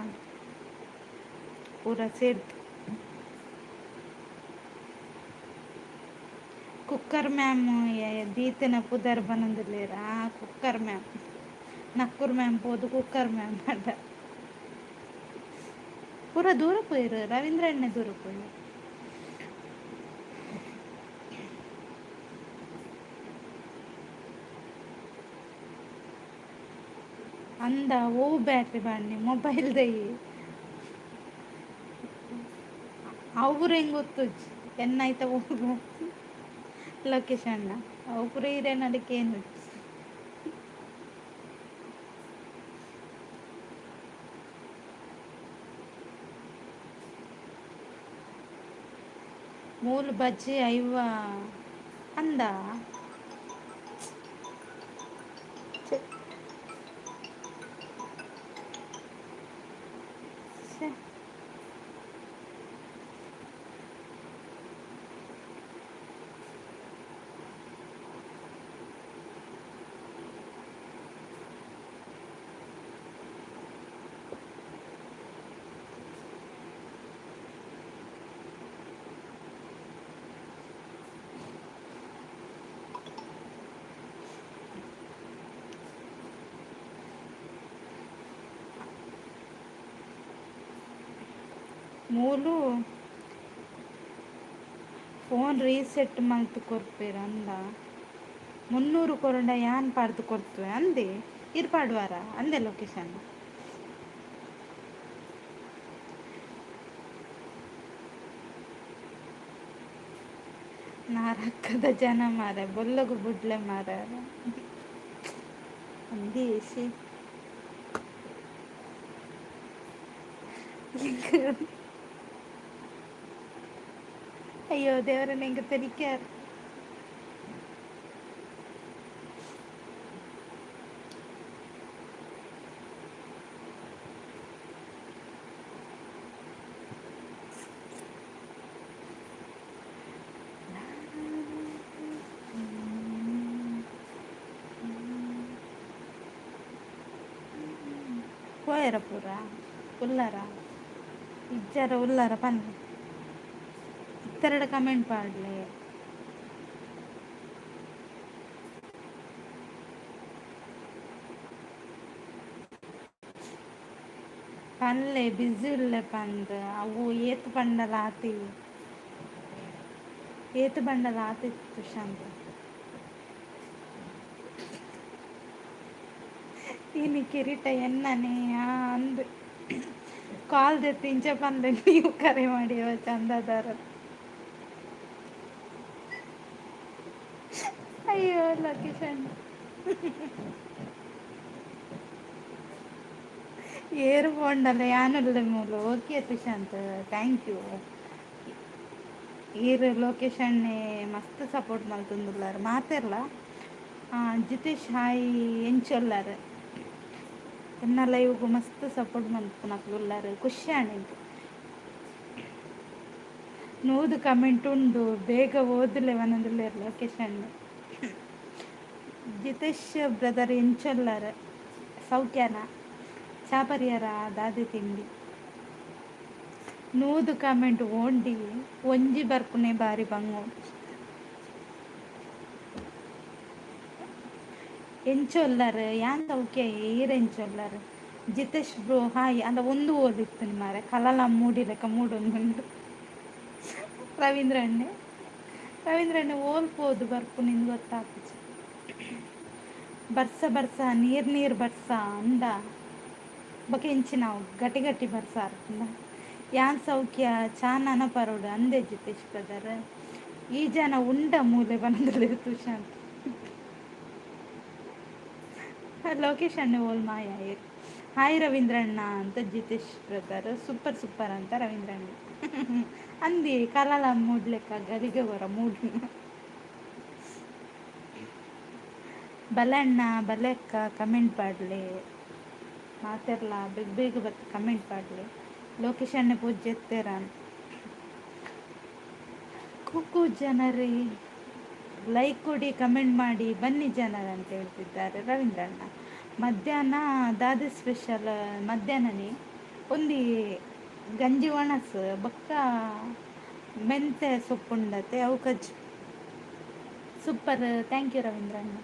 ಪೂರ ಸೇರ್ದು. ಕುಕ್ಕರ್ ಮ್ಯಾಮ್ ದೀತಿನ ಪುದರ್ ಪನೊಂದುಲ್ಲೆರ್. ಆ ಕುಕ್ಕರ್ ಮ್ಯಾಮ್, ನಕ್ಕುರ್ ಮ್ಯಾಮ್ ಪೋದು ಕುಕ್ಕರ್ ಮ್ಯಾಮ್ ಪಂಡ. ಪೂರ ದೂರ ಪೋಯೆರ್, ರವೀಂದ್ರ ಅಣ್ಣೆ ದೂರ ಪೋಯೆರ್. ಅಂದ ಓ ಬ್ಯಾಟ್ರಿ ಬಾಣ್ಣಿ ಮೊಬೈಲ್ ದೈ ಅವು ಪೂರ ಎಂಕ್ ಗೊತ್ತುಜ್ಜಿ ಎನ್ನ ಐತ. ಓ ಲೋಕೇಶ್ ಅಣ್ಣ, ಅವು ಪೂರ ಇರೆನ ಕೇನುಜ್ಜಿ. ಮೂಲು ಬಜ್ಜಿ ಐವ ಅಂದ. ಛೆ. ಮೂಲು ಫೋನ್ ರೀಸೆಟ್ ಮಲ್ತ್ ಕೊರ್ಪೆರ್ ಅಂದ. 300 ಕೊರಂಡ ಯಾನ್ ಪಾಡ್ದ್ ಕೊರ್ತುವೆ ಅಂದೆ. ಇರ್ ಪಾಡುವಾರ ಅಂದೆ ಲೋಕೇಶ್ ಅಣ್ಣ. ನಾರಕ್ಕದ ಜನ ಮಾರೆ, ಬೊಲ್ಲಗು ಬುಡ್ಲೆ ಮಾರೆ ಅಂದಿ. ಅಯ್ಯೋ ದೇವರೇ, ಎಂಕ್ ತೆಲಿಕೆ. ಪೋಯರ ಪೂರ ಉಲ್ಲರ ಇಜ್ಜಾರ ಉಲ್ಲರ ಪನ್ಲೆ. ಇತ್ತೆರಡು ಕಮೆಂಟ್ ಪಾಡ್ಲೆ. ಪನ್ಲೆ ಬ್ಯುಸಿ ಉಲ್ಲೆ ಪಂದ್ ಅವು ಏತ್ ಪಂಡಲ ಆತಿ, ಏತ್ ಬಂಡಲ ಆತಿತ್ತು ತುಶಾಂತ್. ಇನಿ ಕಿರೀಟ ಎನ್ನನೆ ಅಂದ್ ಕಾಲ್ ದೆತ್ತ್ ಇಂಚ ಪನ್ಲೆ ನೀವು ಕರೆ ಮಾಡಿಯವ ಚಂದಾದಾರರು. ಅಯ್ಯೋ ಲೊಕೇಶ್ ಅಣ್ಣ ಏರ್ ಪೋಂಡಲ ಯಾನುಲ್ಲೆ ಮೂಲು. Okay Tushanth, thank you. ಈರ್ ಲೋಕೇಶ್ ಅಣ್ಣೆ ಮಸ್ತ್ ಸಪೋರ್ಟ್ ಮಲ್ತೊಂದುಲ್ಲಾರ್ ಮಾತೆರ್ಲ. ಜಿತೇಶ್ ಹಾಯ್, ಎಂಚೊಲ್ಲಾರ್? ಎನ್ನ ಲೈವ್ಗು ಮಸ್ತ್ ಸಪೋರ್ಟ್ ಮಲ್ಪುನಕುಲು ಉಲ್ಲಾರ್, ಖುಷಿ ಆಂಡ್ ಎಂಕ್. 100 ಕಮೆಂಟ್ ಉಂಡು, ಬೇಗ ಓದುಲೆ ಪನೊಂದುಲ್ಲೆರ್ ಲೋಕೇಶ್ ಅಣ್ಣೆ. ಜಿತೇಶ್ ಬ್ರದರ್ ಎಂಚೊಲ್ಲಾರ್? ಸೌಖ್ಯನ? ಚಾ ಪರಿಯರ? ದಾದೆ ತಿಂಡಿ? 100 ಕಮೆಂಟ್ ಓಂಡಿ ಒಂಜಿ ಬರ್ಪುನೆ ಬಾರಿ ಬಂಗು. ಎಂಚೊಲ್ಲಾರ್? ಯಾನ್ ಸೌಖ್ಯ, ಈರ್ ಎಂಚೊಲ್ಲಾರ್? Jitesh bro hi. ಅಂದ ಒಂದು ಓದಿತ್ತು ಮಾರೆ ಕಲಲ ಮೂಡಿ ಲೆಕ್ಕ ಮೂಡೊಂದುಂಡು. ರವೀಂದ್ರ ಅಣ್ಣೆ, ರವೀಂದ್ರ ಅಣ್ಣೆ ಓಲ್ ಪೋದು ಬರ್ಪುನಿಂದ್ ಗೊತ್ತಾಪುಜಿ. ಬರ್ಸ ಬರ್ಸ ನೀರು ನೀರು ಬರ್ಸ ಅಂದ ಬೊಕ ಎಂಚಿನವು ಗಟ್ಟಿ ಗಟ್ಟಿ ಬರ್ಸ ಅರ್ಪುಂಡ. ಯಾನ್ ಸೌಖ್ಯ, ಚಾ ನನ ಪರೋಡು ಅಂದೆ ಜಿತೇಶ್ ಬ್ರದರ್. ಈ ಜನ ಉಂಡ ಮೂಲೆ ಪನೊಂದುಲ್ಲೆರ್ ತುಶಾಂತ್. ಲೋಕೇಶ್ ಅಣ್ಣೆ ಓಲ್ ಮಾಯ ಆಯೆರ್. ಹಾಯ್ ರವೀಂದ್ರಣ್ಣ ಅಂತ ಜಿತೇಶ್ ಬ್ರದರ್. ಸೂಪರ್ ಸೂಪರ್ ಅಂತ ರವೀಂದ್ರಣ್ಣ. ಅಂದಿ ಕಲಲ ಮೂಡ್ಲೆಕ್ಕ ಗಲಿಗೆ ಬರ ಮೂಡ್. ಬಲೆ ಅಣ್ಣ, ಬಲೆ ಅಕ್ಕ, ಕಮೆಂಟ್ ಪಾಡ್ಲೆ ಮಾತೆರ್ಲ. ಬೇಗ ಬೇಗ ಬತ್ತು ಕಮೆಂಟ್ ಪಾಡ್ಲೆ. ಲೋಕೇಶ್ ಅಣ್ಣೆ ಪೂಜೆತ್ತೆರ. ಕುಕ್ಕು ಜನರೇ ಲೈಕ್ ಕೊಡಿ, ಕಮೆಂಟ್ ಮಾಡಿ, ಬನ್ನಿ ಜನರು ಅಂತ ಹೇಳ್ತಿದ್ದಾರೆ ರವೀಂದ್ರಣ್ಣ. ಮಧ್ಯಾಹ್ನ ದಾದೆ ಸ್ಪೆಷಲ್? ಮಧ್ಯಾಹ್ನನೇ ಒಂದು ಗಂಜಿ ಒಣಸು ಬೊಕ್ಕ ಮೆಂತೆ ಸೊಪ್ಪುಂಡತೆ ಅವು ಕಜ್ಜು. ಸೂಪರ್, thank you ರವೀಂದ್ರಣ್ಣ.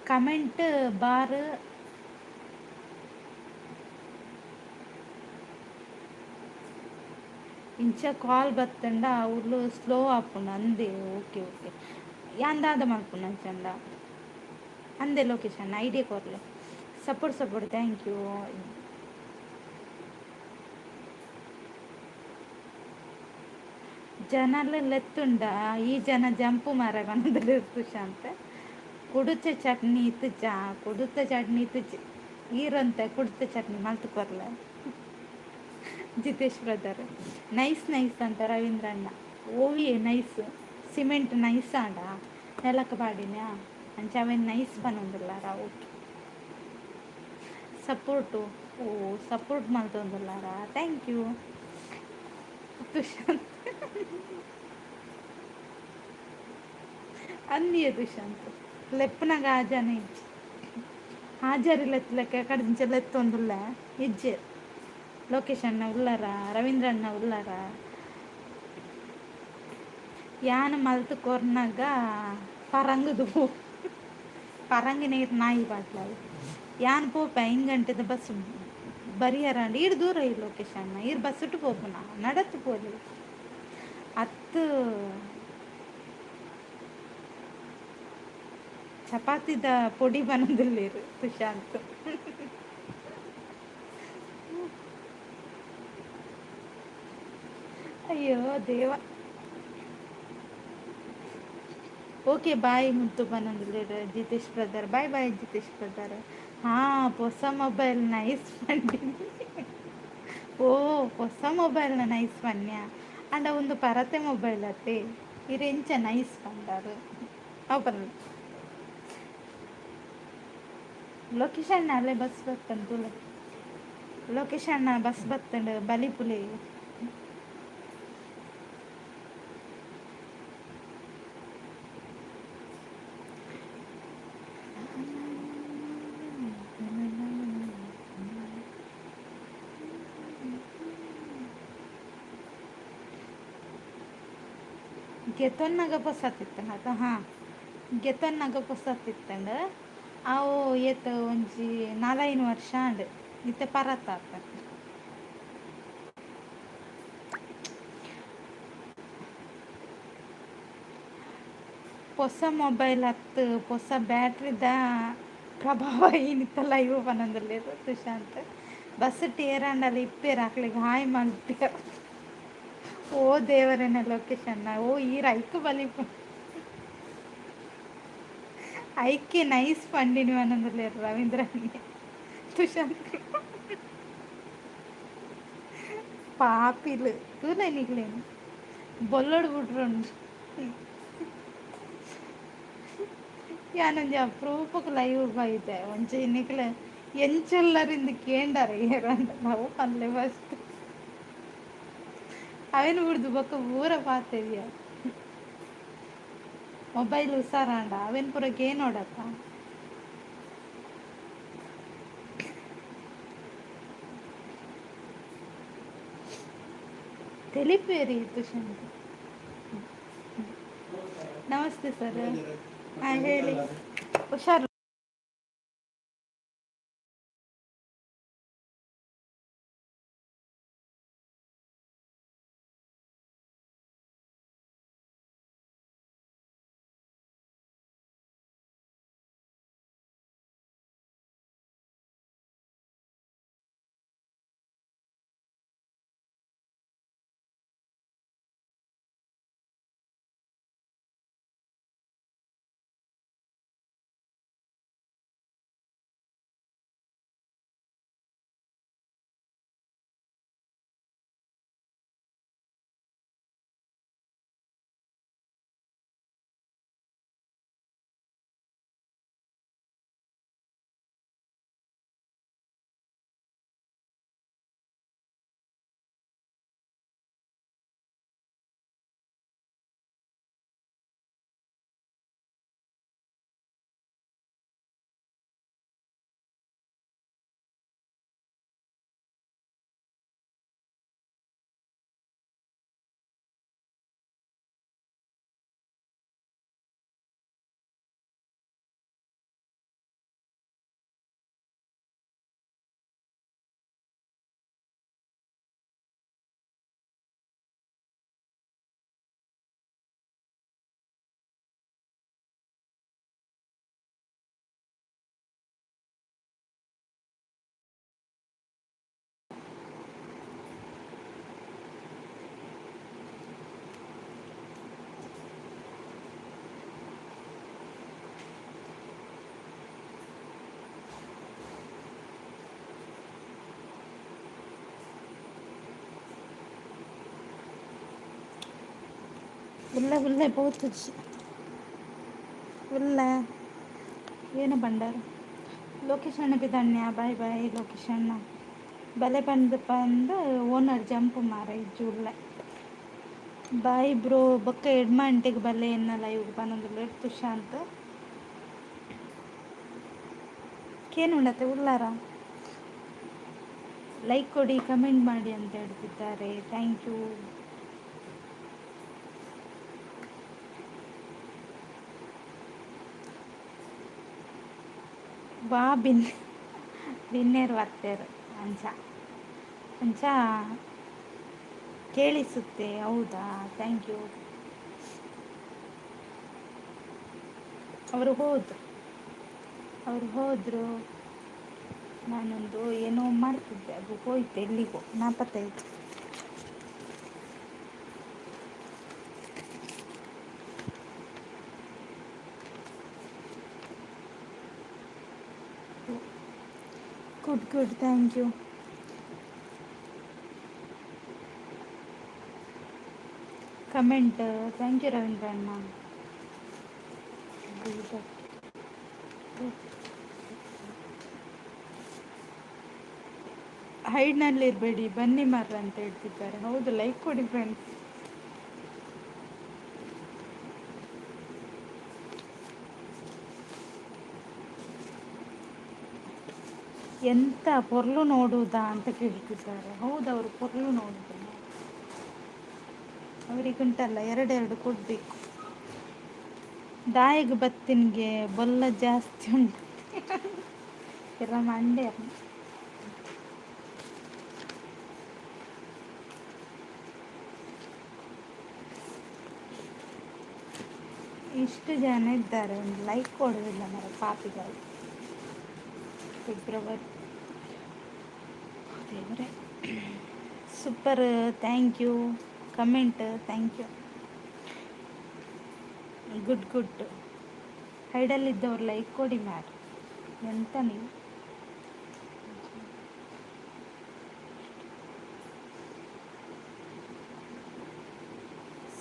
Comment bar ಇಂಚ ಕಾಲ್ ಬತ್ತಂಡ ಅವ್ಲು ಸ್ಲೋ ಆಪುಂಡು ಅಂದೆ. ಓಕೆ ಓಕೆ, ಯಾನ್ ದಾದ ಮಲ್ಪುನ ಅಂಚಂಡ ಅಂದೆ ಲೊಕೇಶನ್ ಐಡಿಯಾ ಕೊರ್ಲೆ. Support support, thank you. ಜನಲ ಲೆತ್ತುಂಡ ಈ ಜನ ಜಂಪು ಮಾರ ಪನೊಂದುಲ್ಲೆರ್ ಸುಶಾಂತ್. ಕುಡುಚ ಚಟ್ನಿ ಇತ್ತುಜಾ? ಕುಡುತ ಚಟ್ನಿ ಇತ್ತುಜಿ. ಈರಂತೆ ಕುಡುತ ಚಟ್ನಿ ಮಲ್ತ್ ಕೊರ್ಲೆ ಜಿತೇಶ್ ಬ್ರದರ್. ನೈಸ್ ನೈಸ್ ಅಂತ ರವೀಂದ್ರಣ್ಣ. ಓವಿಯೇ ನೈಸ್? ಸಿಮೆಂಟ್ ನೈಸ್ ಆಂಡ ನೆಲಕ್ ಪಾಡಿನ ಅಂಚ ಅವೇನು ನೈಸ್ ಪನೊಂದುಲ್ಲಾರ. ಓಕೆ, ಸಪೋರ್ಟು, ಓ ಸಪೋರ್ಟ್ ಮಲ್ತೊಂದುಲ್ಲಾರ, thank you Tushanth. ಅಂದಿಯೇ ತುಶಾಂತ್ ಲೆಪ್ಪುನಗ ಆ ಜನ ಇಜ್ಜಿ. ಹಾಜರಿ ಲೆತ್ತಲೆಕ್ಕ ಕಡಿಂಚ ಲೆತ್ತೊಂದುಲ್ಲ ಇಜ್ಜೆರ್. ಲೋಕೇಶ್ ಅಣ್ಣ ಉಲ್ಲಾರ? ರವೀಂದ್ರ ಅಣ್ಣ ಉಲ್ಲಾರ? ಯಾನ್ ಮಲ್ತ್ ಕೊರ್ನಗ ಪರಂಗುದು ಪರಂಗಿ ನೀರು ನಾಯಿ ಬಾಟ್ಲಾಲ್. ಯಾನ್ ಪೋಪೆ ಐನ್ ಗಂಟೆದ ಬಸ್ ಬರಿಯರಾಂಡ. ಈರ್ ದೂರ ಈ ಲೋಕೇಶ್ ಅಣ್ಣ, ಈರ್ ಬಸ್ಸುಟ್ಟು ಪೋಪುನ, ನಡತ್ ಪೋಲಿ ಅತ್ತು. ಚಪಾತಿದ ಪೊಡಿ ಪನೊಂದುಲ್ಲೆರ್ ತುಶಾಂತ್. ಅಯ್ಯೋ ದೇವ. ಓಕೆ ಬಾಯ್ ಮುತ್ತು ಪನೊಂದುಲ್ಲೆರ್ Jitesh brother. Bye bye Jitesh brother. ಹಾಂ, ಹೊಸ ಮೊಬೈಲ್ ನೈಸ್ ಪಂಡಿ. ಓ ಹೊಸ ಮೊಬೈಲ್ನ ನೈಸ್ ಪನ್ಯ ಅಂಡ ಒಂದು ಪರತೆ ಮೊಬೈಲ್ ಅತ್ತೆ, ಇರ್ ಎಂಚ ನೈಸ್ ಪಂಡಾರ್? ಅವು ಪನ್ಲೆ. ಲೊಕೇಶ್ ಅಣ್ಣ ಅಲ್ಲೇ ಬಸ್ ಬತ್ತಂಡ್ ತೂಲೆ. ಲೊಕೇಶ್ ಅಣ್ಣ ಬಸ್ ಬತ್ತಂಡ್ ಬಲಿಪುಲೆ. ಗೆತೊನ್ನಗ ಪೊಸತಿತ್ತಂಡ ಅತ. ಹಾಂ, ಗೆತೊನ್ನಗ ಪೊಸತಿತ್ತಂಡ. ಅವು ಏತ್ ಒಂಜಿ ನಾಲೈನ್ ವರ್ಷ ಆಂಡ್. ಇತ್ತೆ ಪರತಾತ. ಪೊಸ ಮೊಬೈಲ್ ಅತ್ತು, ಪೊಸ ಬ್ಯಾಟ್ರಿದ ಪ್ರಭಾವ ಇನಿತ ಲೈವ್ ಪನೊಂದುಲ್ಲೆರ್ ಸುಶಾಂತ್. ಬಸ್ ಏರಾಂಡಲ ಇಪ್ಪೆರ್, ಅಕ್ಲೆಗ್ ಹಾಯ್ ಮಲ್ಪೆರ್. ಓ ದೇವರೆನ ಲೊಕೇಶನ್, ಓ ಈರ್ ಐಕ್ ಬಲಿಪು ಐಕೆ ನೈಸ್ ಪಂಡಿನಿ ಪನೊಂದುಲ್ಲೆರ್ ರವೀಂದ್ರ ಸುಶಾಂತ್. ಪಾಪಿಲು ತೂಲೆ ನಿಕ್ಲೆನ್ ಬೊಲ್ಲೊಡು ಬುಡ್ರುಂಡು. ಯಾನೊಂಜಿ ಅಪರೂಪಕ್ಕೆ ಲೈವ್ ಬೈದೆ. ಒಂಜಿ ನಿಕ್ಲೆ ಎಂಚುಲ್ಲರಿಂದ್ ಕೇಂಡಾರ ಏರಾಂಡ ಅವು ಪನ್ಲೆ ಫಸ್ಟ್. ಅವೆನ್ ಬುಡ್ದು ಬೊಕ್ಕ ಪೂರ ಪಾತೆರಿಯ. ಮೊಬೈಲ್ ಹುಷಾರಾಂಡ ಅವೆನ್ ಪೂರ ಕೇನೋಡತ್ತ. ತೆಲಿಪೇರಿ ತುಷಾಂತ್. ನಮಸ್ತೆ ಸರ್. ಹಾಂ, ಹೇಳಿ. ಹುಷಾರು. ಉಲ್ಲೆ ಉಲ್ಲೆ ಪೋತುಜಿ ಉಲ್ಲೆ. ಏನು ಬಂಡಾರ ಲೋಕೇಶ್ ಅಣ್ಣ ಪಿದಣ್ಯ. ಬಾಯ್ ಬಾಯ್ ಲೋಕೇಶ್ ಅಣ್ಣ. ಬಲೆ ಬಂದು ಬಂದು ಓನರ್ ಜಂಪ್ ಮಾರ ಇಜ್ಜು ಉಲ್ಲೆ. Bye bro. ಬೊಕ್ಕ ಎಡ್ಮ ಗಂಟೆಗೆ ಬಲ್ಲೆ ಎನ್ನ ಲೈವ್ ಪನೊಂದುಲ್ಲೆರ್ ತುಷಾಂತ್. ಕೇನುಂಡತೆ ಉಲ್ಲಾರ? ಲೈಕ್ ಕೊಡಿ, ಕಮೆಂಟ್ ಮಾಡಿ ಅಂತ ಹೇಳ್ತಿದ್ದಾರೆ. Thank you. ವಾ ಬಿನ್ ಬಿನ್ನೇರು ಬತ್ತೇರು ಅಂಚ ಅಂಚ ಕೇಳಿಸುತ್ತೆ. ಹೌದಾ? Thank you. ಅವರು ಹೋದರು, ಅವರು ಹೋದರು. ನಾನೊಂದು ಏನೋ ಮಾಡ್ತಿದ್ದೆ, ಅದು ಹೋಯ್ತು ಎಲ್ಲಿಗೋ, ನಾಪತ್ತೆ ಆಯಿತು. Good good, thank you. Comment, thank you Ravindra ಅಣ್ಣ. ಹೈಡ್ನಲ್ಲಿರಬೇಡಿ, ಬನ್ನಿ ಮಾರ್ರ ಅಂತ ಹೇಳ್ತಿದ್ದಾರೆ. ಹೌದು, ಲೈಕ್ ಕೊಡಿ ಫ್ರೆಂಡ್ಸ್. ಎಂತ ಪೊರ್ಲು ನೋಡುವುದಾ ಅಂತ ಕೇಳ್ತಿದ್ದಾರೆ. ಹೌದು, ಅವರು ಪೊರ್ಲು ನೋಡುವುದಲ್ಲ. ಅವರಿಗುಂಟಲ್ಲ, ಎರಡೆರಡು ಕೊಡಬೇಕು. ದಾಯಿಗೆ ಬತ್ತಿನಿಗೆ ಬೊಲ್ಲ ಜಾಸ್ತಿ ಉಂಟು. ಎಲ್ಲ ಮಂಡೆ. ಇಷ್ಟು ಜನ ಇದ್ದಾರೆ, ಒಂದು ಲೈಕ್ ಕೊಡುವುದಿಲ್ಲ ಮರ ಪಾಪಿಗಳು. ಫೆಬ್ರವರಿ ದೇವರೇ. Super, thank you. Comment, thank you. Good good. ಹೈಡಲ್ಲಿದ್ದವ್ರು like ಕೊಡಿ ಮ್ಯಾರ್. ಎಂತ ನೀವು?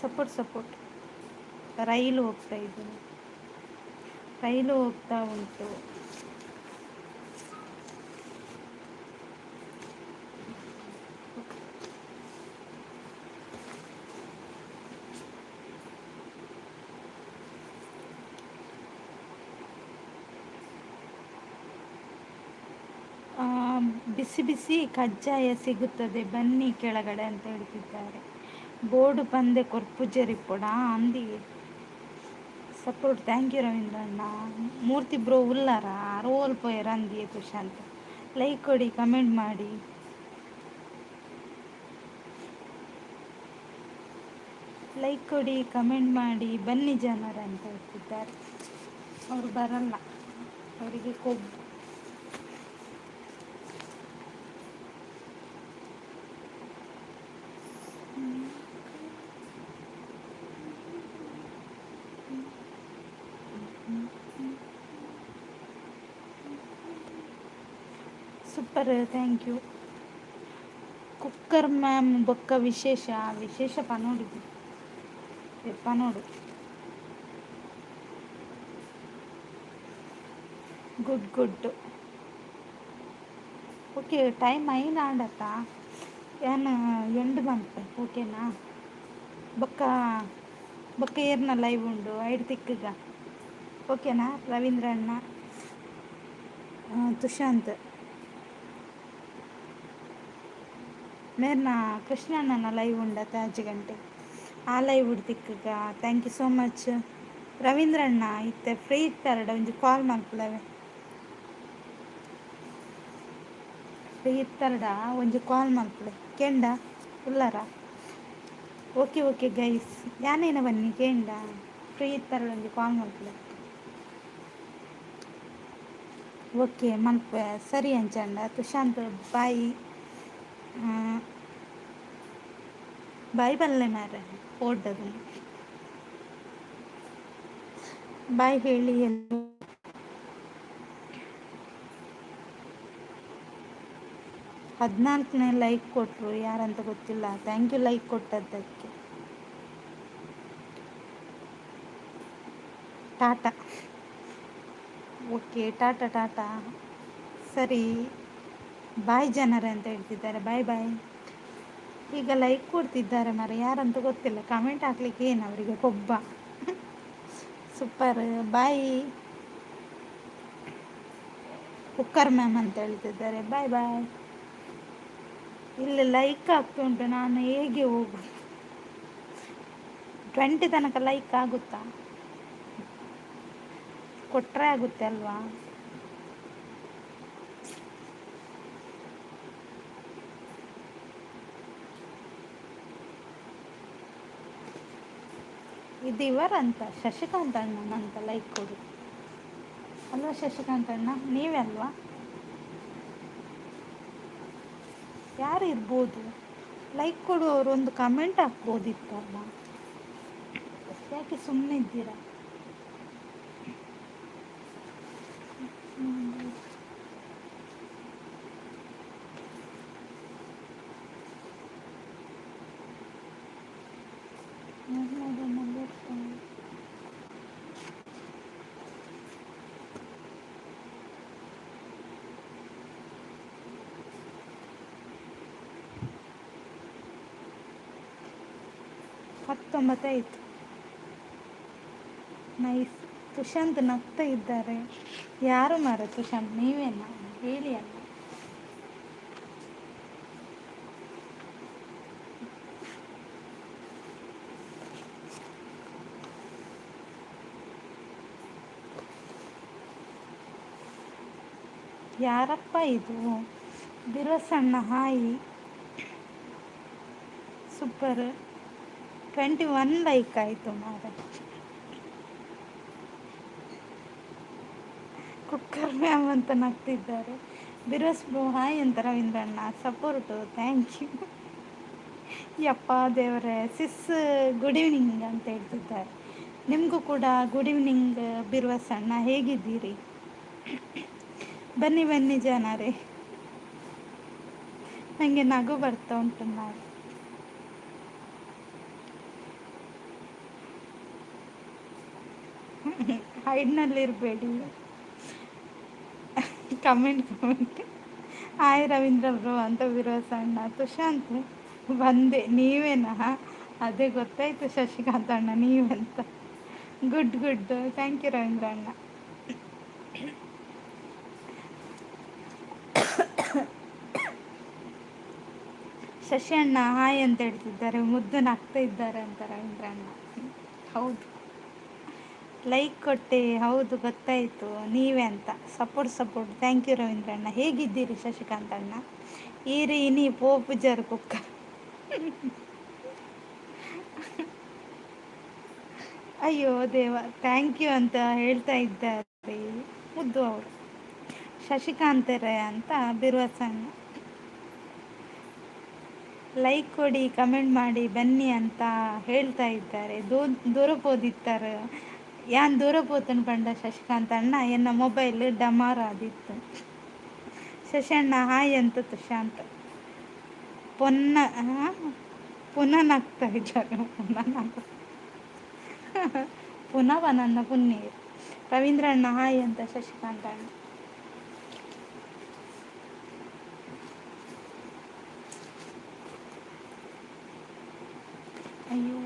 Support support. ರೈಲು ಹೋಗ್ತಾ ಇದ್ದೀನಿ, ರೈಲು ಹೋಗ್ತಾ ಉಂಟು. ಬಿಸಿ ಬಿಸಿ ಕಜ್ಜಾಯ ಸಿಗುತ್ತದೆ, ಬನ್ನಿ ಕೆಳಗಡೆ ಅಂತ ಹೇಳ್ತಿದ್ದಾರೆ. ಬೋರ್ಡು ಪಂದೆ ಕೊರ್ಪುಜೆರಿಪ್ಪೊಡ ಅಂದಿಗೆ. ಸಪೋರ್ಟ್, thank you Ravindra ಅಣ್ಣ. ಮೂರ್ತಿ ಬ್ರೋ ಉಲ್ಲಾರ ರೋಲ್ ಪೋಯರ್ ಅಂದಿಯೇ. ತುಶಾಂತ್, ಲೈಕ್ ಕೊಡಿ, ಕಮೆಂಟ್ ಮಾಡಿ. ಲೈಕ್ ಕೊಡಿ, ಕಮೆಂಟ್ ಮಾಡಿ, ಬನ್ನಿ ಜನರ ಅಂತ ಹೇಳ್ತಿದ್ದಾರೆ. ಅವರು ಬರಲ್ಲ, ಅವರಿಗೆ ಕೊಬ್ಬು. Super, thank you. Cooker ma'am ಬೊಕ್ಕ ವಿಶೇಷ ವಿಶೇಷ ಪನೋಡು ಪನೋಡು. Good good. ಓಕೆ, ಟೈಮ್ ಐನಾಂಡತ್ತ, ಏನ್ ಎಂಡ್ ಮನ್ಪೆ, ಓಕೆನಾ? ಬೊಕ್ಕ ಬೊಕ್ಕ ಏರ್ನ ಲೈವ್ ಉಂಡು ಐಡ್ ತಿಕ್ಕಗ, ಓಕೆನಾ? ರವೀಂದ್ರ ಅಣ್ಣ, ತುಶಾಂತ್ ಮೇರ್ನ ಕೃಷ್ಣಣ್ಣನ ಲೈವ್ ಉಂಡತ 5 ಗಂಟೆ, ಆ ಲೈವ್ ತಿಕ್ಕಗ. Thank you so much ರವೀಂದ್ರಣ್ಣ. ಇತ್ತೆ ಫ್ರೀ ಇತ್ತಾರಡ ಒಂಜಿ ಕಾಲ್ ಮಲ್ಪುಲವೆ. ಫ್ರೀ ಇತ್ತಾರಡ ಒಂಜಿ ಕಾಲ್ ಮಲ್ಪುಲೆ. ಕೆಂಡ ಉಲ್ಲರ? ಓಕೆ ಓಕೆ ಗೈಸ್, ಯಾನೇನ ಬನ್ನಿ ಕೇಂಡ. ಫ್ರೀ ಇತ್ತಾರಡ ಒಂಜಿ ಕಾಲ್ ಮಲ್ಪುಲೆ. ಓಕೆ, ಮಲ್ಪೆ. ಸರಿ ಅಂಚಂಡ ತುಶಾಂತ್, ಬಾಯ್ ಬಾಯ್ ಬಲ್ಲೆ ಮಾರ್ರೆ. ಪೋಡ್ಡದು ಬಾಯ್ ಹೇಳಿ. 14ನೇ ಲೈಕ್ ಕೊಟ್ಟರು, ಯಾರಂತ ಗೊತ್ತಿಲ್ಲ. Thank you like ಕೊಟ್ಟದ್ದಕ್ಕೆ. ಟಾಟಾ. Okay, tata tata. ಸರಿ, ಬಾಯ್ ಜನರೇ ಅಂತ ಹೇಳ್ತಿದ್ದಾರೆ. Boy boy. ಈಗ ಲೈಕ್ ಕೊಡ್ತಿದ್ದಾರೆ ಮರ, ಯಾರಂತ ಗೊತ್ತಿಲ್ಲ. ಕಮೆಂಟ್ ಹಾಕ್ಲಿಕ್ಕೆ ಏನು ಅವರಿಗೆ ಕೊಬ್ಬ? ಸೂಪರ್, ಬಾಯ್ ಕುಕ್ಕರ್ ಮ್ಯಾಮ್ ಅಂತ ಹೇಳ್ತಿದ್ದಾರೆ. Boy boy. ಇಲ್ಲಿ ಲೈಕ್ ಆಗ್ತಾ ಉಂಟು, ನಾನು ಹೇಗೆ ಹೋಗು? 20 ತನಕ ಲೈಕ್ ಆಗುತ್ತಾ? ಕೊಟ್ಟರೆ ಆಗುತ್ತೆ ಅಲ್ವಾ? ಇದು ಇವರಂತ ಶಶಿಕಾಂತ್ ಅಣ್ಣನಂತ ಲೈಕ್ ಕೊಡು ಅಲ್ವಾ? ಶಶಿಕಾಂತ್ ಅಣ್ಣ ನೀವೇ ಅಲ್ವಾ? ಯಾರು ಇರ್ಬೋದು ಲೈಕ್ ಕೊಡುವವರು? ಒಂದು ಕಮೆಂಟ್ ಹಾಕ್ಬೋದಿತ್ತಲ್ಲ, ಯಾಕೆ ಸುಮ್ಮನೆ ಇದ್ದೀರಾ? 19 ಆಯಿತು. ನೈಸ್. ತುಶಾಂತ್ ನಗ್ತಾ ಇದ್ದಾರೆ. ಯಾರು ಮಾರ ತುಶಾಂತ್, ನೀವೇನಾ? ಹೇಳಿ ಅಲ್ಲ. ಯಾರಪ್ಪ ಇದು? ಬಿರೋಸಣ್ಣ ಹಾಯ್. ಸೂಪರ್. 21 ಲೈಕ್ ಆಯಿತು ಮಾರೆ. ಕುಕ್ಕರ್ ಮ್ಯಾಮ್ ಅಂತ ನಗ್ತಿದ್ದಾರೆ. ಬಿರೋಸ್ ಬ್ರೋ ಹಾಯ್ ಅಂತ ರವೀಂದ್ರಣ್ಣ. Support, thank you. ಯಪ್ಪ ದೇವರೇ. ಸಿಸ್ ಗುಡ್ ಈವ್ನಿಂಗ್ ಅಂತ ಹೇಳ್ತಿದ್ದಾರೆ. ನಿಮಗೂ ಕೂಡ ಗುಡ್ ಈವ್ನಿಂಗ್ ಬಿರ್ವಸ್ ಅಣ್ಣ, ಹೇಗಿದ್ದೀರಿ? ಬನ್ನಿ ಬನ್ನಿ ಜನರೇ. ನನಗೆ ನಗು ಬರ್ತಾ ಉಂಟು. ನಾವು ಹೈಡ್ನಲ್ಲಿರಬೇಡಿ. Comment comment. Hi Ravindra bro ಅಂತ ವಿರೋಸ ಅಣ್ಣ. ತುಶಾಂತ್ ಬಂದೆ, ನೀವೇನಾ? ಅದೇ ಗೊತ್ತಾಯ್ತು ಶಶಿಕಾಂತ್ ಅಣ್ಣ ನೀವಂತ. Good good, thank you Ravindra ಅಣ್ಣ. ಶಶಿ ಅಣ್ಣ ಹಾಯ್ ಅಂತ ಹೇಳ್ತಿದ್ದಾರೆ, ಮುದ್ದು ನಗ್ತಾ ಇದ್ದಾರೆ ಅಂತ ರವೀಂದ್ರ ಅಣ್ಣ. ಹೌದು, ಲೈಕ್ ಕೊಟ್ಟೆ, ಹೌದು ಗೊತ್ತಾಯಿತು ನೀವೇ ಅಂತ. Support support, thank you Ravindra ಅಣ್ಣ. ಹೇಗಿದ್ದೀರಿ ಶಶಿಕಾಂತ್ ಅಣ್ಣ? ಈರಿ ಇನಿ ಪೋಪುಜರ್ ಕುಕ್ಕರ್. ಅಯ್ಯೋ ದೇವ, thank you ಅಂತ ಹೇಳ್ತಾ ಇದ್ದಾರೆ ಮುದ್ದು ಅವರು. ಶಶಿಕಾಂತರೇ ಅಂತ ಬಿರುವಸಣ್ಣ. ಲೈಕ್ ಕೊಡಿ, ಕಮೆಂಟ್ ಮಾಡಿ, ಬನ್ನಿ ಅಂತ ಹೇಳ್ತಾ ಇದ್ದಾರೆ. ದೂರ ಪೋದಿತ್ತಾರೆ ಯಾನ್ ದೂರ ಪೋತನ ಪಂಡ ಶಶಿಕಾಂತ್ ಅಣ್ಣ ಎನ್ನ ಮೊಬೈಲ್ ಡಮಾರ್ ಆದಿತ್ತು. ಶಶಿ ಅಣ್ಣ ಹಾಯ್ ಅಂತ ತುಶಾಂತ್. ಪೊನ್ನ ಪುನಃ ನಗ್ತಾ ಇದ್ದಾರೆ. ಪುನಃ ಪುನಃ ನನ್ನ ಪುಣ್ಯ. ರವೀಂದ್ರ ಅಣ್ಣ ಹಾಯ್ ಅಂತ ಶಶಿಕಾಂತ್ ಅಣ್ಣ. ಅಯ್ಯೋ,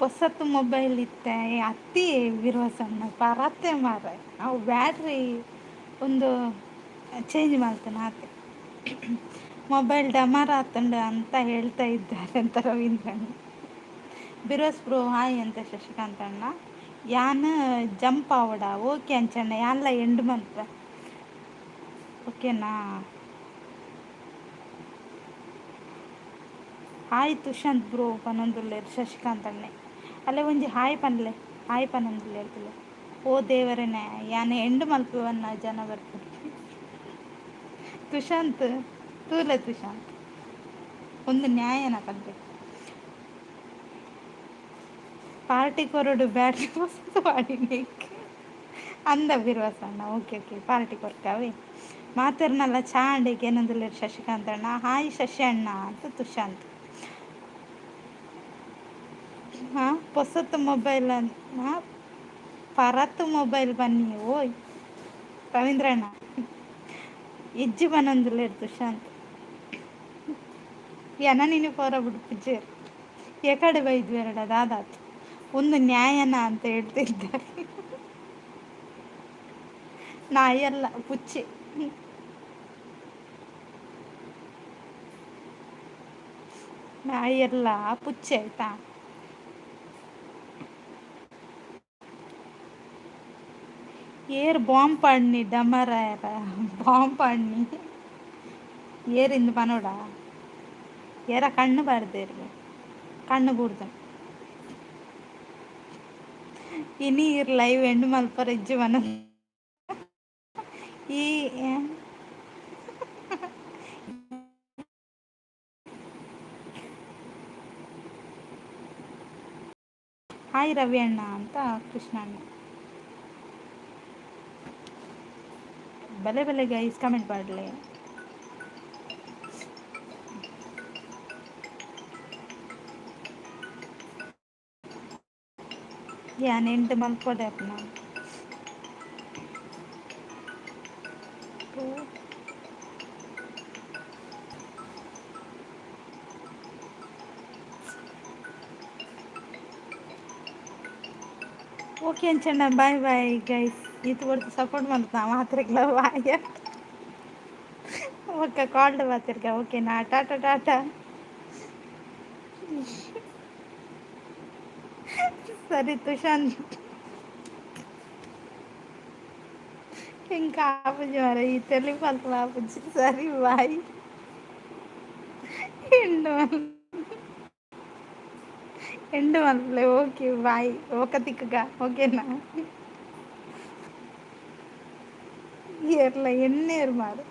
ಹೊಸತು ಮೊಬೈಲ್ ಇತ್ತೆ ಅತ್ತಿ ವಿರೋಸಣ್ಣ ಪರತ್ತೆ ಮಾರೆ. ಅವು ಬ್ಯಾಟ್ರಿ ಒಂದು ಚೇಂಜ್ ಮಾಡ್ತಾನೆ ಆತೆ. ಮೊಬೈಲ್ ಡಮರ್ ಆತಂಡ ಅಂತ ಹೇಳ್ತಾ ಇದ್ದಾರೆ ಅಂತ ರವೀಂದ್ರಣ್ಣ. ಬಿರೋಸ್ ಬ್ರೋ ಹಾಯ್ ಅಂತ ಶಶಿಕಾಂತ್ ಅಣ್ಣ. ಯಾನ್ ಜಂಪ್ ಆವಡ? ಓಕೆ ಅಂಚಣ್ಣ, ಯಾನ್ಲ ಎಂಡ್ ಮನ್ಪ, ಓಕೆನಾ? ಹಾಯ್ ತುಷಾಂತ್ ಬ್ರೋ ಪನೊಂದುಲ್ಲೆರ್ ಶಶಿಕಾಂತ್ ಅಣ್ಣೆ. ಅಲ್ಲೇ ಒಂಜಿ ಹಾಯ್ ಪನ್ಲೆ, ಹಾಯ್ ಪನೊಂದುಲ್ಲೆರ್. ಓ ದೇವರನೇ, ಯಾನ್ ಎಂಡ್ ಮಲ್ಪುವನ್ನ ಜನ ಬರ್ಪುಂಡು. ತುಷಾಂತ್ ತೂಲೆ, ತುಷಾಂತ್ ಒಂದು ನ್ಯಾಯನ ಪನ್ಪೆ. ಪಾರ್ಟಿ ಕೊರಡು ಬ್ಯಾಟ್ರಿ ಪಾಡಿನೇಕ್ ಅಂದ ಬಿರ್ವಸ ಅಣ್ಣ. ಓಕೆ ಓಕೆ, ಪಾರ್ಟಿ ಕೊರ್ಕಾವೆ ಮಾತೆರ್ನಲ್ಲ ಚಾಂಡಿಗೆ ಏನೊಂದುಲ್ಲೆರ್ ಶಶಿಕಾಂತ್ ಅಣ್ಣ. ಹಾಯ್ ಶಶಿ ಅಣ್ಣ ಅಂತ ತುಷಾಂತ್. ಹಾಂ, ಪೊಸತ್ ಮೊಬೈಲ್, ಹಾಂ ಪರತ್ ಮೊಬೈಲ್ ಬನ್ನಿ. ಓಯ್ ರವೀಂದ್ರಣ್ಣ, ಇಜ್ಜಿ ಬನ್ನೊಂದುಲ್ಲೆರ್ ತುಷಾಂತ್. ಎನ ನೀನು ಪೋರ ಬಿಡ್ಪುಜೆರ್ ಎಕಡೆ ಬೈದ್ವೆರಡ ದಾದಾತ್ ಒಂದು ನ್ಯಾಯನ ಅಂತ ಹೇಳ್ತಿದ್ದಾರೆ. ನಾಯಲ್ಲ ಪುಚ್ಚೆ. ನಾಯಲ್ಲ ಪುಚ್ಚೆ ಆಯ್ತಾ? ಏರ್ ಬಾಂಬ್ ಪಾಡ್ನಿ ಡಮರ ಬಾಂಬ್ ಪಾಡ್ನಿ ಏರಿಂದು ಪನೋಡ ಏರ ಕಣ್ಣು ಬಾರ್ದೇರ್ಗೆ ಕಣ್ಣು ಬೂರ್ದ. ಇನಿ ಇರ್ ಲೈವ್ ಎಂಡ್ ಮಲ್ಪರ ಇಜ್ಜಿ ಮನ ಈ. ಹಾಯ್ ರವಿ ಅಣ್ಣ ಅಂತ ಕೃಷ್ಣ ಅಣ್ಣ. ಬಲೆ ಬಲೆ ಗೈಸ್, ಕಮೆಂಟ್ ಮಾಡಲಿ. ಯಾನ್ ಎಂಟು ಮಲ್ಪೊಡೆ ಅಪ್ನ. ಓಕೆ ಅಂಚಣ್ಣ, ಬಾಯ್ ಬಾಯ್ ಗೈಸ್. ಈತ್ ಕೊಡ್ತು ಸಪೋರ್ಟ್ ಮಾಡ್ತಾ ಮಾತ್ರೆಗ್ಲ ಬಾಯ್. ಓಕೆ, ಕಾಲ್ಡ್ ಮಾತಿರ್ಕ. ಓಕೆನಾ? Tata tata. ಸರಿ ತುಷಾಂತ್. ಎಂಕ್ ಆಪುಜಿ ಮಾರ್ರೆ ಈ ತೆಲಿಪಾಲ್ಪುನ ಆಪುಜಿ. ಸರಿ ಬಾಯ್. ಎಂಡ್ ಮಲ್ ಎಂಡ್ ಮಲ್ಪುಲೆ. ಓಕೆ ಬಾಯ್, ಬೊಕ ತಿಕ್ಕುಗ, ಓಕೆನಾ? ಏರ್ಲ ಎಣ್ಣೇರು ಮಾರ್ರೆ.